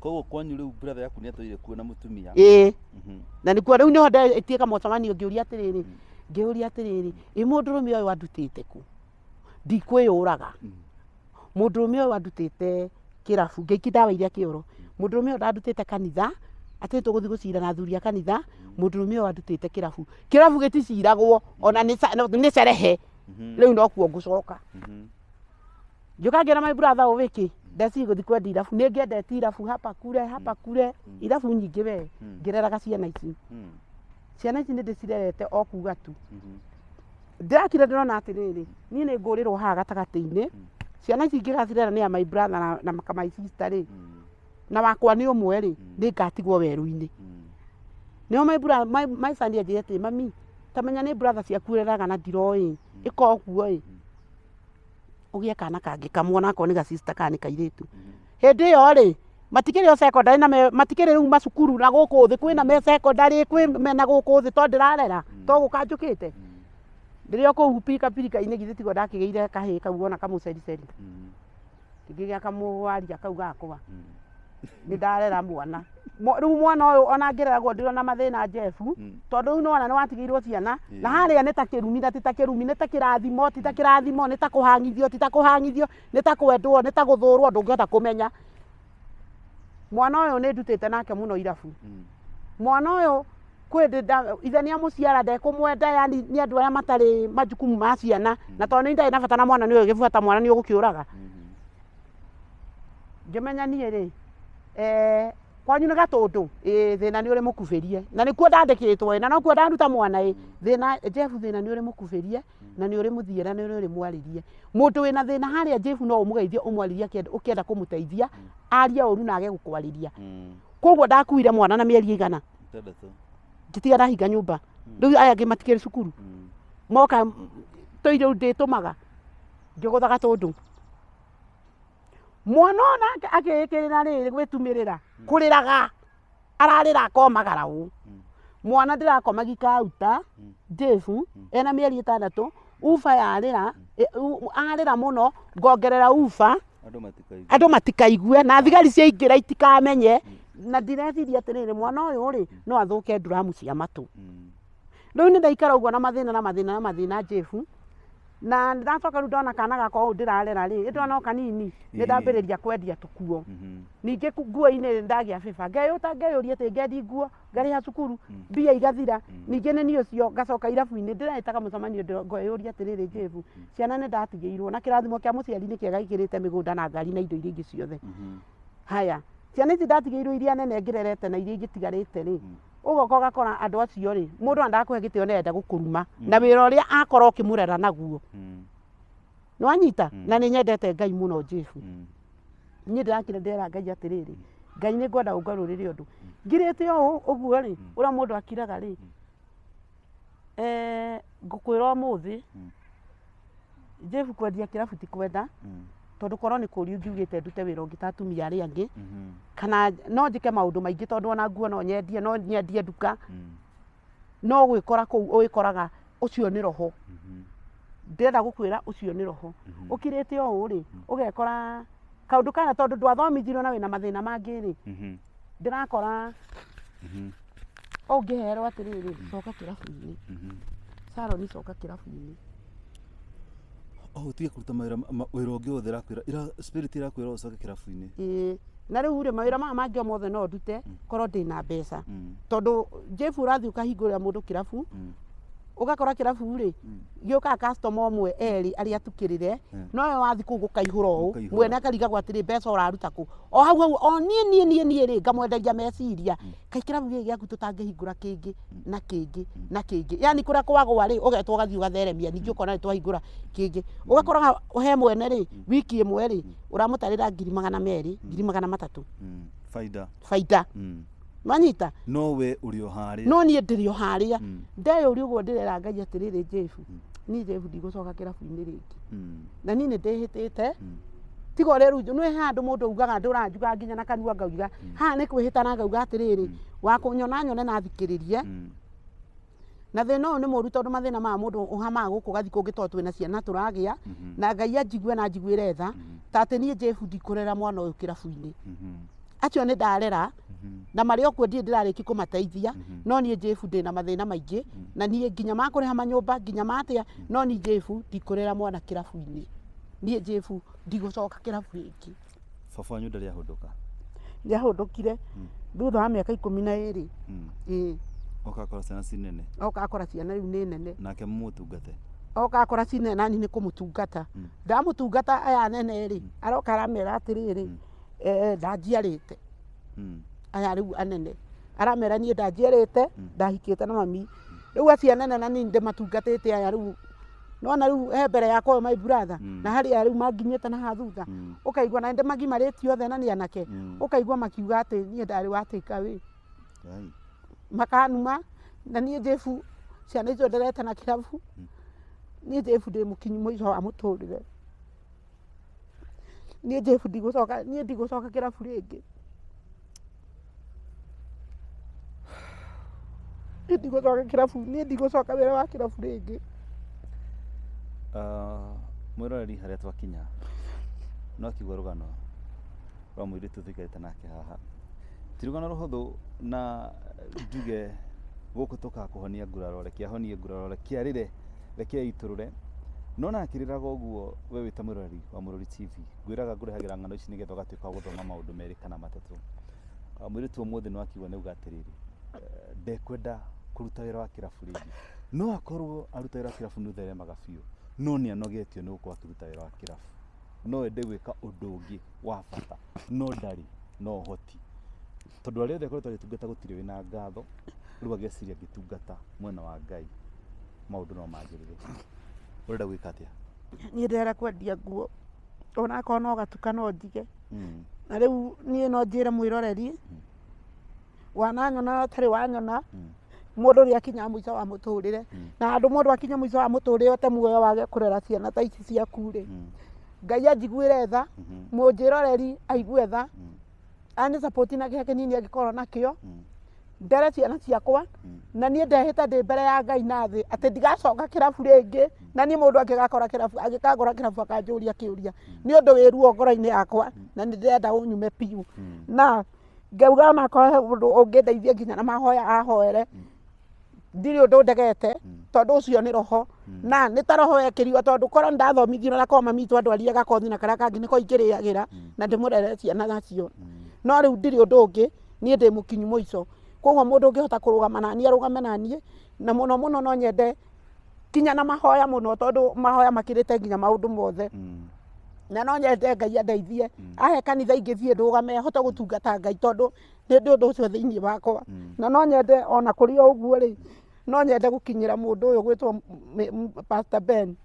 Koguo kwanyu rĩu brother yaku nĩ atũire kuo na mũtumia.
Ĩĩ. Na nĩkuo rĩu nĩho ndetiĩka mũcemanio ngĩũria atĩrĩrĩ, ngĩũria atĩrĩrĩ, ĩ mũndũrũme ũyũ andutĩte kũ? Ndikwĩyũraga. Mũndũrũme ũyũ andutĩte kĩrabu, ngĩikia ndawa iria kĩoro. Mũndũrũme ũyũ ndandutĩte kanitha, atĩ tũgũthiĩ gũcira na athuri a kanitha, mũndũrũme ũyũ andutĩte kĩrabu. Kĩrabu gĩticiragwo ona nĩ cerehe, rĩu nokuo ngũcoka. Ngĩũka ngĩra my brother ũũ wĩkĩ, ndeciria gũthiĩ kwendia irabu, nĩ ngĩendetie irabu hapa kure hapa kure, irabu nyingĩ we, ngĩreraga ciana ici. Ciana ici nĩ ndĩcirerete o kuga tu. Ndĩrakira ndĩrona atĩrĩrĩ, niĩ nĩ ngũrĩrwo haha gatagatĩ-inĩ, ciana ici ingĩgacirera nĩ ya my brother na my sister rĩ, na wakwa nĩ ũmwe rĩ, nĩ ngatigwo werũ-inĩ. Nĩho my brother, my son anjĩrire atĩrĩ, mami, ta menya nĩ brother ciaku ũreraga na ndiroĩ, ĩka ũguo ĩ, ũgĩe kana kangĩ kamwe onakorwo nĩ ga sister kana nĩ kairĩtu. Hĩndĩ ĩyo rĩ, matikĩrĩ o secondary na matikĩrĩ rĩu macukuru na gũkũ thĩ, kwĩna me secondary, kwĩ mena gũkũ thĩ to ndĩrarera, to gũka njũkĩte. Ndĩrĩ o kũu pirika pirika-inĩ githĩ tiguo ndakĩgĩire kahĩĩ kau ona kamũcericeri. Ngĩgĩa kamũwaria kau gakwa. Nĩ ndarera mwana. Rĩu mwana ũyũ ona ngĩreragwo ndirona mathĩna Jeff, tondũ rĩu nĩwona nĩwatigĩirwo ciana, na harĩa nĩ ta kĩrumi na ti ta kĩrumi, nĩ ta kĩrathimo ti ta kĩrathimo, nĩ ta kũhang'ithio ti ta kũhang'ithio, nĩ ta kwendwo nĩ ta gũthũrwo, ndũngĩhota kũmenya. Mwana ũyũ nĩ ndutĩte nake mũno irabu. Mwana ũyũ kwĩ hĩndĩ ithe nĩ amũciara ndekũmwenda, yani nĩ andũ arĩa matarĩ majukumu ma ciana, na tondũ nĩ ndarĩ na bata na mwana nĩ ũĩ gĩbuata mwana nĩ ũgũkĩũraga. Ngĩmenya niĩ rĩ, kwanyu nĩ Gatũndũ? Ĩĩ thĩna nĩ ũrĩ mũkubĩrie. Na nĩkuo ndandĩkĩtwo ĩ, na nokuo ndaruta mwana ĩ, thĩna Jeff thĩna nĩ ũrĩ mũkubĩrie, na nĩ ũrĩ mũthiĩre na nĩ ũrĩ mwarĩrie. Mũndũ wĩna thĩna harĩa Jeff no ũmũgeithie ũmwarĩrie ũkĩenda kũmũteithia, arie ũru na age gũkwarĩria. Koguo ndakuire mwana na mĩeri ĩigana? Ngĩtiga ndahinga nyũmba. Rĩu aya angĩ matikĩrĩ cukuru. Moka tũi rĩu ndĩtũmaga, ngĩgũtha Gatũndũ. Mwana ũyũ nake agĩĩkĩrĩra rĩrĩ gwĩtumĩrĩra, kũrĩraga, ararĩra akomagara ũũ. Mwana ndĩrakoma gikauta, Jeff, ena mĩeri 6, uba yarĩra, arĩra mũno, ngongerera uba, andũ matikaigue, na thigari ciaingĩra itikamenye, na ndireciria atĩrĩrĩ, mwana ũyũ rĩ, no athũke nduramu cia matũ. Rĩu nĩ ndaikara ũguo na mathĩna na mathĩna na mathĩna Jeff, na ndacoka rĩu ndona kana gakwa ũũ ndĩrarera rĩ, ĩndona o kanini, nĩ ndambĩrĩria kwendia tũkuo. Ningĩ nguo-inĩ nĩ ndagĩa bĩba, ngeyũta ngeyũria atĩ ngendi nguo, ngarĩha cukuru, mbia igathira, ningĩ nĩ niĩ ũcio ngacoka irabu-inĩ, ndĩreĩtaga mũcemanio ngeyũria atĩrĩrĩ Jeff, ciana nĩ ndatigĩirwo, na kĩrathimo kĩa mũciari nĩ kĩega gĩkĩrĩte mĩgũnda na ngari na indo iria ingĩ ciothe. Haya, ciana ici ndatigĩirwo iria nene ngĩrerete na iria ingĩtigarĩte rĩ, ũgoka ũgakora andũ acio rĩ, mũndũ ona ndakũhe gĩtĩo nĩ arenda gũkũruma, na wĩra ũrĩa akorwo ũkĩmũrera naguo. Nĩwanyita? Na nĩ nyendete Ngai mũno Jeff. Niĩ ndĩrakira ndĩrera Ngai atĩrĩrĩ, Ngai nĩ ngwenda ũngarũrĩre ũndũ. Ngirĩte ũũ ũguo rĩ, ũrĩa mũndũ akiraga rĩ, ngũkwĩra ũmũthĩ, Jeff kwendia kĩrabu ti kwenda, tondũ korwo nĩ kũũria ũngiugĩte ndute wĩra ũngĩ ta atumia arĩa angĩ, kana no njĩke maũndũ maingĩ tondũ ona nguo no nyendie, no nyendie nduka, no gwĩkora kũu ũgĩkoraga ũcio nĩ roho. Ndĩrenda gũkwĩra ũcio nĩ roho. Ũkirĩte ũũ rĩ, ũgekora kaũndũ kana tondũ ndwathomithirio na wĩna mathĩna mangĩ rĩ, ndĩrakora ũngĩherwo atĩrĩrĩ, coka kĩrabu-inĩ. Sharon coka kĩrabu-inĩ.
O ũtige kũruta mawĩra wĩra ũngĩ wothe ĩrakwĩra, spirit ĩrakwĩra ũcoke kĩrabu-inĩ.
Ĩĩ. Na rĩu rĩ, mawĩra maya mangĩ o mothe no ndute korwo ndĩna mbeca. Tondũ Jeff ũrathiĩ ũkahingũrĩra mũndũ kĩrabu, Ũgakora kĩrabu rĩ, gĩũkaga customer ũmwe erĩ arĩa atukĩrĩre, no we wathi kũu gũkaihũra ũũ.
Gũkaihũra.
Mwene akarigagwo atĩrĩ, mbeca ũraruta kũ? O hau hau o niĩ niĩ niĩ niĩ rĩ, ngamwenderia meciria, kaĩ kĩrabu gĩkĩ gĩaku tũtangĩhingũra kĩngĩ na kĩngĩ na kĩngĩ? Yani kũrĩa kwagwa rĩ, ũgetwo ũgathiĩ ũgatheremia, ningĩ ũkona nĩ twahingũra kĩngĩ. Ũgakora he mwene rĩ, wiki ĩmwe rĩ, ũramũtarĩra 200,000, 300,000.
Faida.
Baida. Nwanyita?
No we ũrĩ o harĩa.
No niĩ ndĩrĩ o harĩa. Ndeyũria ũguo, ndĩrera Ngai atĩrĩrĩ, Jebu, niĩ Jebu ndigũcoka kĩrabu-inĩ rĩngĩ. Na niĩ nĩ ndĩhĩtĩte, tiga ũrĩa rĩu nĩ handũ mũndũ augaga, ndũranjuga nginya na kanua ngauga haha nĩ kwĩhĩta, na ngauga atĩrĩrĩ, wa kũnyona nyone na thikĩrĩrie. Na thĩna ũyũ nĩ mũũru, tondũ mathĩna maya mũndũ ũhamaga gũkũ ũgathiĩ kũngĩ, tondũ twĩna ciana tũragĩa. Na Ngai anjigue na njiguĩre tha, ta atĩ niĩ Jebu ndikũrera mwana ũyũ kĩrabu-inĩ. Acio nĩ ndarera na marĩ o kuo, ndirĩ ndĩrarĩki kũmateithia. No niĩ Jebu ndĩna mathĩna maingĩ, na niĩ nginya makũrĩha manyũmba, nginya matĩa, no niĩ Jebu ndikũrera mwana kĩrabu-inĩ. Niĩ Jebu ndigũcoka kĩrabu rĩngĩ.
Baba wanyu ndarĩ ahũndũka?
Nĩ ahũndũkire thutha wa mĩaka 12. Ĩĩ.
Ũgakora ciana ci nene.
Oka akora ciana rĩu nĩ nene.
Nake mũmũtungate.
Oka akora ci nene, nani nĩ kũmũtungata ndamũtungata. Aya anene rĩ, aroka aramera atĩrĩrĩ, ndanjiarĩte. Aya rĩu anene aramera niĩ ndanjiarĩte, ndahikĩte na mami. Rĩu acio anene na niĩ ndĩmatungatĩte aya rĩu nona rĩu he mbere yakwa ũyũ, my brother, na harĩa rĩu manginyĩte na haha thutha. Ũkaigua na ndĩmagimarĩtie othe na nĩ anake. Ũkaigua makiuga atĩ niĩ ndarĩ wa take away.
Ngai.
Makanuma. Na niĩ Jebu, ciana icio nderete na kĩrabu, niĩ Jebu ndĩ mũkinyu mũico wa mũtũrĩre. Niĩ Jebu ndigũcoka, niĩ ndigũcoka kĩrabu rĩngĩ. Niĩ ndigũcoka kĩrabu, niĩ ndigũcoka wĩra wa kĩrabu rĩngĩ.
Mwĩroreri, harĩa twakinya no akiuga rũgano rwa mũirĩtu tũikarĩte nake haha ti rũgano rũhũthũ, na njuge gũkũ tũkaga kũhonia nguraro. Reke ahonie nguraro, reke arĩre, reke eitũrũre. No na akĩrĩraga ũguo, we wĩ ta mwĩroreri wa Mũrori TV, ngwĩraga ngũrehagĩra ng'ano ici nĩgetha ũgatuĩka wa gũthoma maũndũ merĩ kana matatũ. Mũirĩtu ũmũthĩ no akiuga nĩ auga atĩrĩrĩ, ndekwenda kũruta wĩra wa kĩrabu rĩngĩ. No akorwo aruta wĩra wa kĩrabu nĩ ũtheremaga biũ, no nĩ anogetio nĩ gũkorwo akĩruta wĩra wa kĩrabu. No ende gwĩka ũndũ ũngĩ wa bata, no ndarĩ na ũhoti, tondũ arĩa othe akoretwo agĩtungata gũtirĩ wĩna ngatho. Rĩu ageciria angĩtungata mwena wa Ngai maũndũ no magĩrĩre. Ũrenda gwĩka atĩa?
Niĩ ndĩrenda kwendia nguo, onakorwo no gatuka no njige. Na rĩu niĩ no njĩre mwĩroreri, wananyona ũtarĩ wanyona, mũndũ nĩ akinyaga mũico wa mũtũrĩre. Na handũ mũndũ akinya mũico wa mũtũrĩre ũte muoyo wage kũrera ciana ta ici ciaku rĩ, Ngai anjiguĩre tha, mũnjĩroreri aigue tha, ani support na kĩrĩa kĩnini angĩkorwo nakĩo, ndere ciana ciakwa. Na niĩ ndehĩte ndĩ mbere ya Ngai na thĩ atĩ ndigacoka kĩrabu rĩngĩ. Na niĩ mũndũ angĩgakora kĩrabu, angĩkangora kĩrabu akanjũria kĩũria, nĩ ũndũ wĩ ruo ngoro-inĩ yakwa na nĩ ndĩrenda ũnyume biũ. Na ngauga onakorwo he ũndũ ũngĩndeithia nginya na mahoya ahoere, ndirĩ ũndũ ndegete, tondũ ũcio nĩ roho na nĩ ta roho wekĩrirwo, tondũ korwo nĩ ndathomithio na korwo mami witũ andwarie gakothi na karĩa kangĩ nĩko ingĩrĩagĩra na ndĩmũrere ciana nacio. No rĩu ndirĩ ũndũ ũngĩ, niĩ ndĩ mũkinyu mũico. Koguo mũndũ ũngĩhota kũrũgama naniĩ arũgame naniĩ, na mũno mũno no nyende kinya na mahoya mũno, tondũ mahoya makĩrĩte nginya maũndũ mothe. Na no nyende Ngai andeithie, ahe kanitha ingĩthiĩ ndũgame hote gũtungata Ngai, tondũ nĩ ndĩ ũndũ ũcio thĩinĩ wakwa. Na no nyende ona kũrĩ o ũguo rĩ, no nyende gũkinyĩra mũndũ ũyũ gwĩtwo Pastor Ben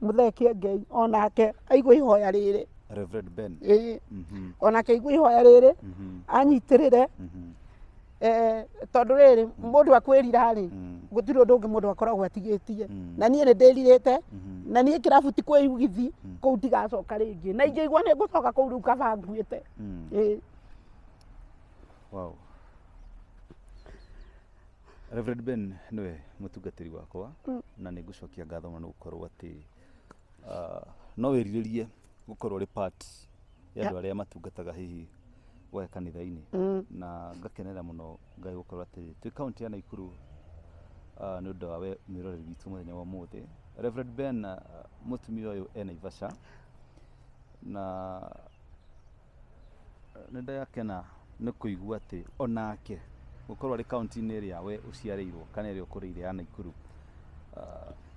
Mũthee Kĩengei, onake aigue ihoya rĩrĩ.
Reverend Ben.
Ĩĩ. Onake aigue ihoya rĩrĩ, anyitĩrĩre. Tondũ rĩrĩ, mũndũ akwĩrira rĩ, gũtirĩ ũndũ ũngĩ mũndũ akoragwo atigĩtie. Na niĩ nĩ ndĩrirĩte. Na niĩ kĩrabu ti kwĩugithi, kũu ndigacoka rĩngĩ, na ingĩigua nĩ ngũcoka kũu rĩu kaba nguĩte. Ĩĩ.
Wow. Reverend Ben nĩwe mũtungatĩri wakwa, na nĩ ngũcokia ngatho mũno nĩ gũkorwo atĩ no wĩrirĩrie gũkorwo ũrĩ part ya andũ arĩa matungataga hihi gwa kanitha-inĩ. Na ngakenera mũno Ngai gũkorwo atĩ twĩ kaunti ya Naikuru nĩ ũndũ wa we mwĩroreri witũ mũthenya wa ũmũthĩ. Reverend Ben, mũtumia ũyũ e Naivasha, na nĩ ndakena nĩ kũigua atĩ onake gũkorwo arĩ kaunti-inĩ ĩrĩa we ũciarĩirwo kana ĩrĩa ũkũrĩire ya Naikuru.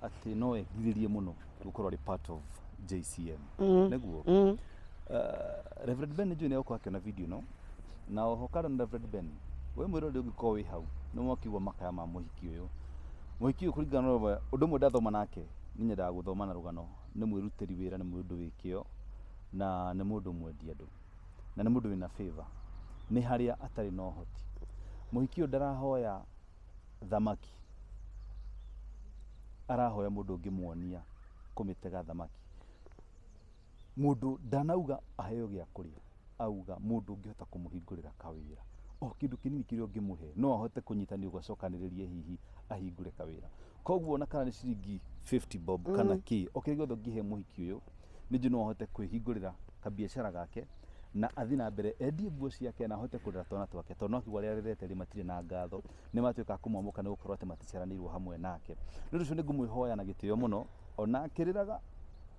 Atĩ no erirĩrie mũno gũkorwo arĩ part of JCM. Nĩguo Reverend Ben nĩnjũĩ nĩegũkorwo akĩona video ĩno, na oho kando na Reverend Ben, we mwĩroreri ũngĩkorwo wĩ hau nĩ wakĩigua makaya ma mũhiki ũyũ. Mũhiki ũyũ kũringana na ũndũ ũmwe ndathoma nake, niĩ nyendaga gũthoma na rũgano, nĩ mwĩrutĩri wĩra, nĩ mũndũ wĩ kĩo na nĩ mũndũ mwendi andũ na nĩ mũndũ wĩna favor nĩ harĩa atarĩ na ũhoti. Mũhiki ũyũ ndarahoya thamaki, arahoya mũndũ ũngĩmuonia kũmĩtega thamaki. Mũndũ ndanauga aheo gĩa kũrĩa, auga mũndũ ũngĩhota kũmũhingũrĩra kawĩra, o kĩndũ kĩnini kĩrĩa ũngĩmũhe no ahote kũnyitanĩra ũgacokanĩrĩrie hihi ahingũre kawĩra. Koguo ona kana nĩ ciringi 50 bob kana kĩ, o kĩrĩa gĩothe ũngĩhe mũhiki ũyũ, nĩ njũĩ no ahote kwĩhingũrĩra kabiacara gake na athiĩ na mbere endie nguo ciake na ahote kũrera twana twake, tondũ no akiuga arĩa arerete rĩ matirĩ na ngatho, nĩ matuĩka a kũmwamũka nĩ gũkorwo atĩ maticiaranĩirwo hamwe nake. Nĩ ũndũ ũcio nĩ ngũmwĩhoya na gĩtĩo mũno, ona akĩrĩraga,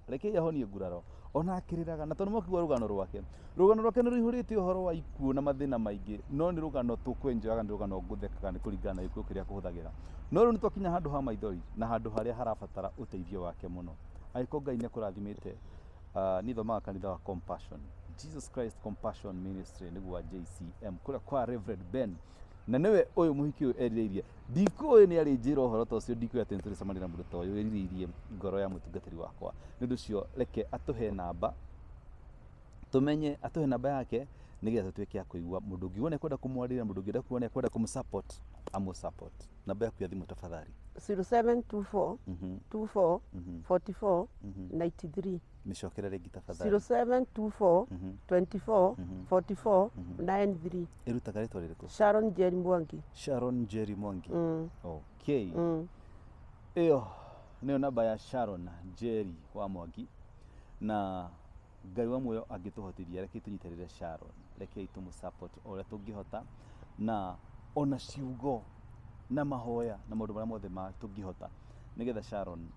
rekei ahonie nguraro, ona akĩrĩraga, na tondũ mwakĩigua rũgano rwake, rũgano rwake nĩ rũihũrĩte ũhoro wa ikuũ na mathĩna maingĩ, no nĩ rũgano tũkwenjoyaga, nĩ rũgano ngũthekaga nĩ kũringana na gĩkuũ kĩrĩa kũhũthagĩra. No rĩu nĩ twakinya handũ ha maithori na handũ harĩa harabatara ũteithio wake mũno. Angĩkorwo Ngai nĩ akũrathimĩte, niĩ thomaga kanitha wa Compassion, Jesus Christ Compassion Ministry, nĩguo wa JCM, kũrĩa kwa Reverend Ben, na nĩwe ũyũ mũhiki ũyũ erirĩirie. Ndikũĩ nĩ arĩ njĩra ũhoro ta ũcio, ndikũĩ atĩ nĩtũrĩcemania na mũndũ ta ũyũ wĩrirĩirie ngoro ya mũtungatĩri wakwa. Nĩ ũndũ ũcio reke atũhe namba, tũmenye, atũhe namba yake nĩgetha tũtuĩke a kũigua mũndũ ũngĩigua nĩ ekwenda kũmwarĩria, mũndũ ũngĩenda kuona nĩ ekwenda kũmũsupport, amũsupport. Namba yaku ya thimũ tafadhali.
0724 24 44 93.
Mĩcokere rĩngĩ tafadhali.
0724 24 44 93.
Ĩrutaga rĩtwa rĩrĩkũ?
Sharon Jerry Mwangi.
Sharon Jerry Mwangi. Okay. Ĩyo nĩyo namba ya Sharon Jerry wa Mwangi, na Ngai wa muoyo angĩtũhotithia, rekei tũnyitĩrĩre Sharon, rekei tũmũ support o ũrĩa tũngĩhota, na ona ciugo na mahoya na maũndũ marĩa mothe tũngĩhota, nĩgetha Sharon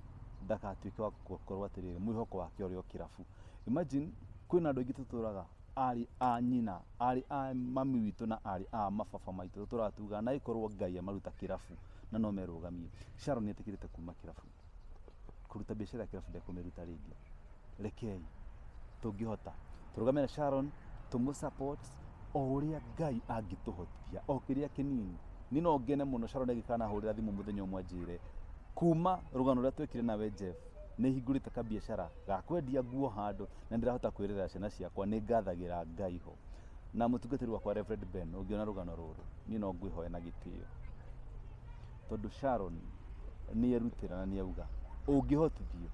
ndagatuĩke wa gũkorwo atĩrĩrĩ mwĩhoko wake ũrĩ o kĩrabu. Imagine kwĩna andũ aingĩ tũtũraga arĩ a nyina, arĩ a mami witũ na arĩ a mababa maitũ, tũtũraga tugaga na ĩkorwo Ngai amaruta kĩrabu na no merũgamie. Sharon nĩetĩkĩrĩte kuma kĩrabu, kũruta biacara ya kĩrabu ndekũmĩruta rĩngĩ. Rekei tũngĩhota tũrũgame na Sharon, tũmũ support o ũrĩa Ngai angĩtũhotithia, o kĩrĩa kĩnini. Niĩ no ngene mũno Sharon angĩkana hũrĩra thimũ mũthenya ũmwe anjĩre kuma rũgano rũrĩa twekire nawe Jeff, nĩ hingũrĩte kabiacara ga kwendia nguo handũ na ndĩrahota kwĩrera ciana ciakwa, nĩ ngathagĩra Ngai ho. Na mũtungatĩri wakwa Reverend Ben, ũngĩona rũgano rũrũ, niĩ no ngwĩhoya na gĩtĩo, tondũ Sharon nĩ erutĩra na nĩ auga ũngĩhotithio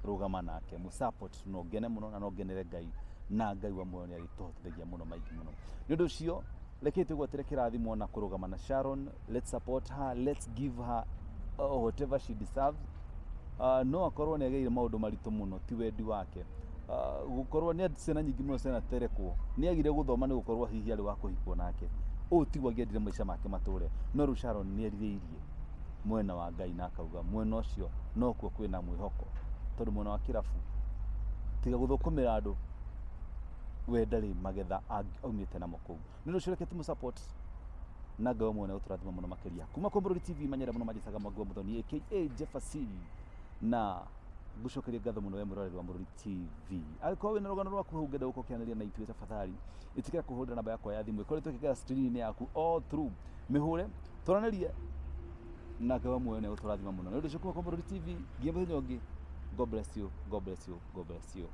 rũgama nake, mũ support, no ngene mũno na no ngenere Ngai, na Ngai wa muoyo nĩ arĩtũhotithagia mũno maingĩ mũno. Nĩ ũndũ ũcio rekei twĩgwatĩre kĩrathimo na kũrũgama na Sharon. Let's support her, let's give her whatever she deserves. No akorwo nĩ agereire maũndũ maritũ mũno, ti wendi wake. Gũkorwo nĩ ciana nyingĩ mũno cianaterekwo, nĩ agire gũthoma nĩ gũkorwo hihi arĩ wa kũhikwo nake, ũũ tiguo angĩendire maica make matũre. No rĩu Sharon nĩ erirĩirie mwena wa Ngai na akauga mwena ũcio nokuo kwĩna mwĩhoko, tondũ mwena wa kĩrabu tiga gũthũkũmĩra andũ, we ndarĩ magetha aumĩte namo kũu. Nĩ ũndũ ũcio reke tũmũ support na Ngai wa muoyo nĩegũtũrathima mũno makĩria. Kuma kwa Mũrori TV manyere mũno manjĩtaga Mwangi wa Mũthoni aka Jefferson, na ngũcokeria ngatho mũno we mwĩroreri wa Mũrori TV. Angĩkorwo wĩna rũgano rwaku hau ũngĩenda gũka ũkĩaranĩria na ithuĩ, tafadhali ĩtĩkĩra kũhũrĩra namba yakwa ya thimũ ĩkoretwo ĩkĩgera screen-inĩ yaku all through, mĩhũre twaranĩrie na Ngai wa muoyo nĩegũtũrathima mũno. Nĩ ũndũ ũcio kuma kwa Mũrori TV nginya mũthenya ũngĩ, God bless you, God bless you, God bless you.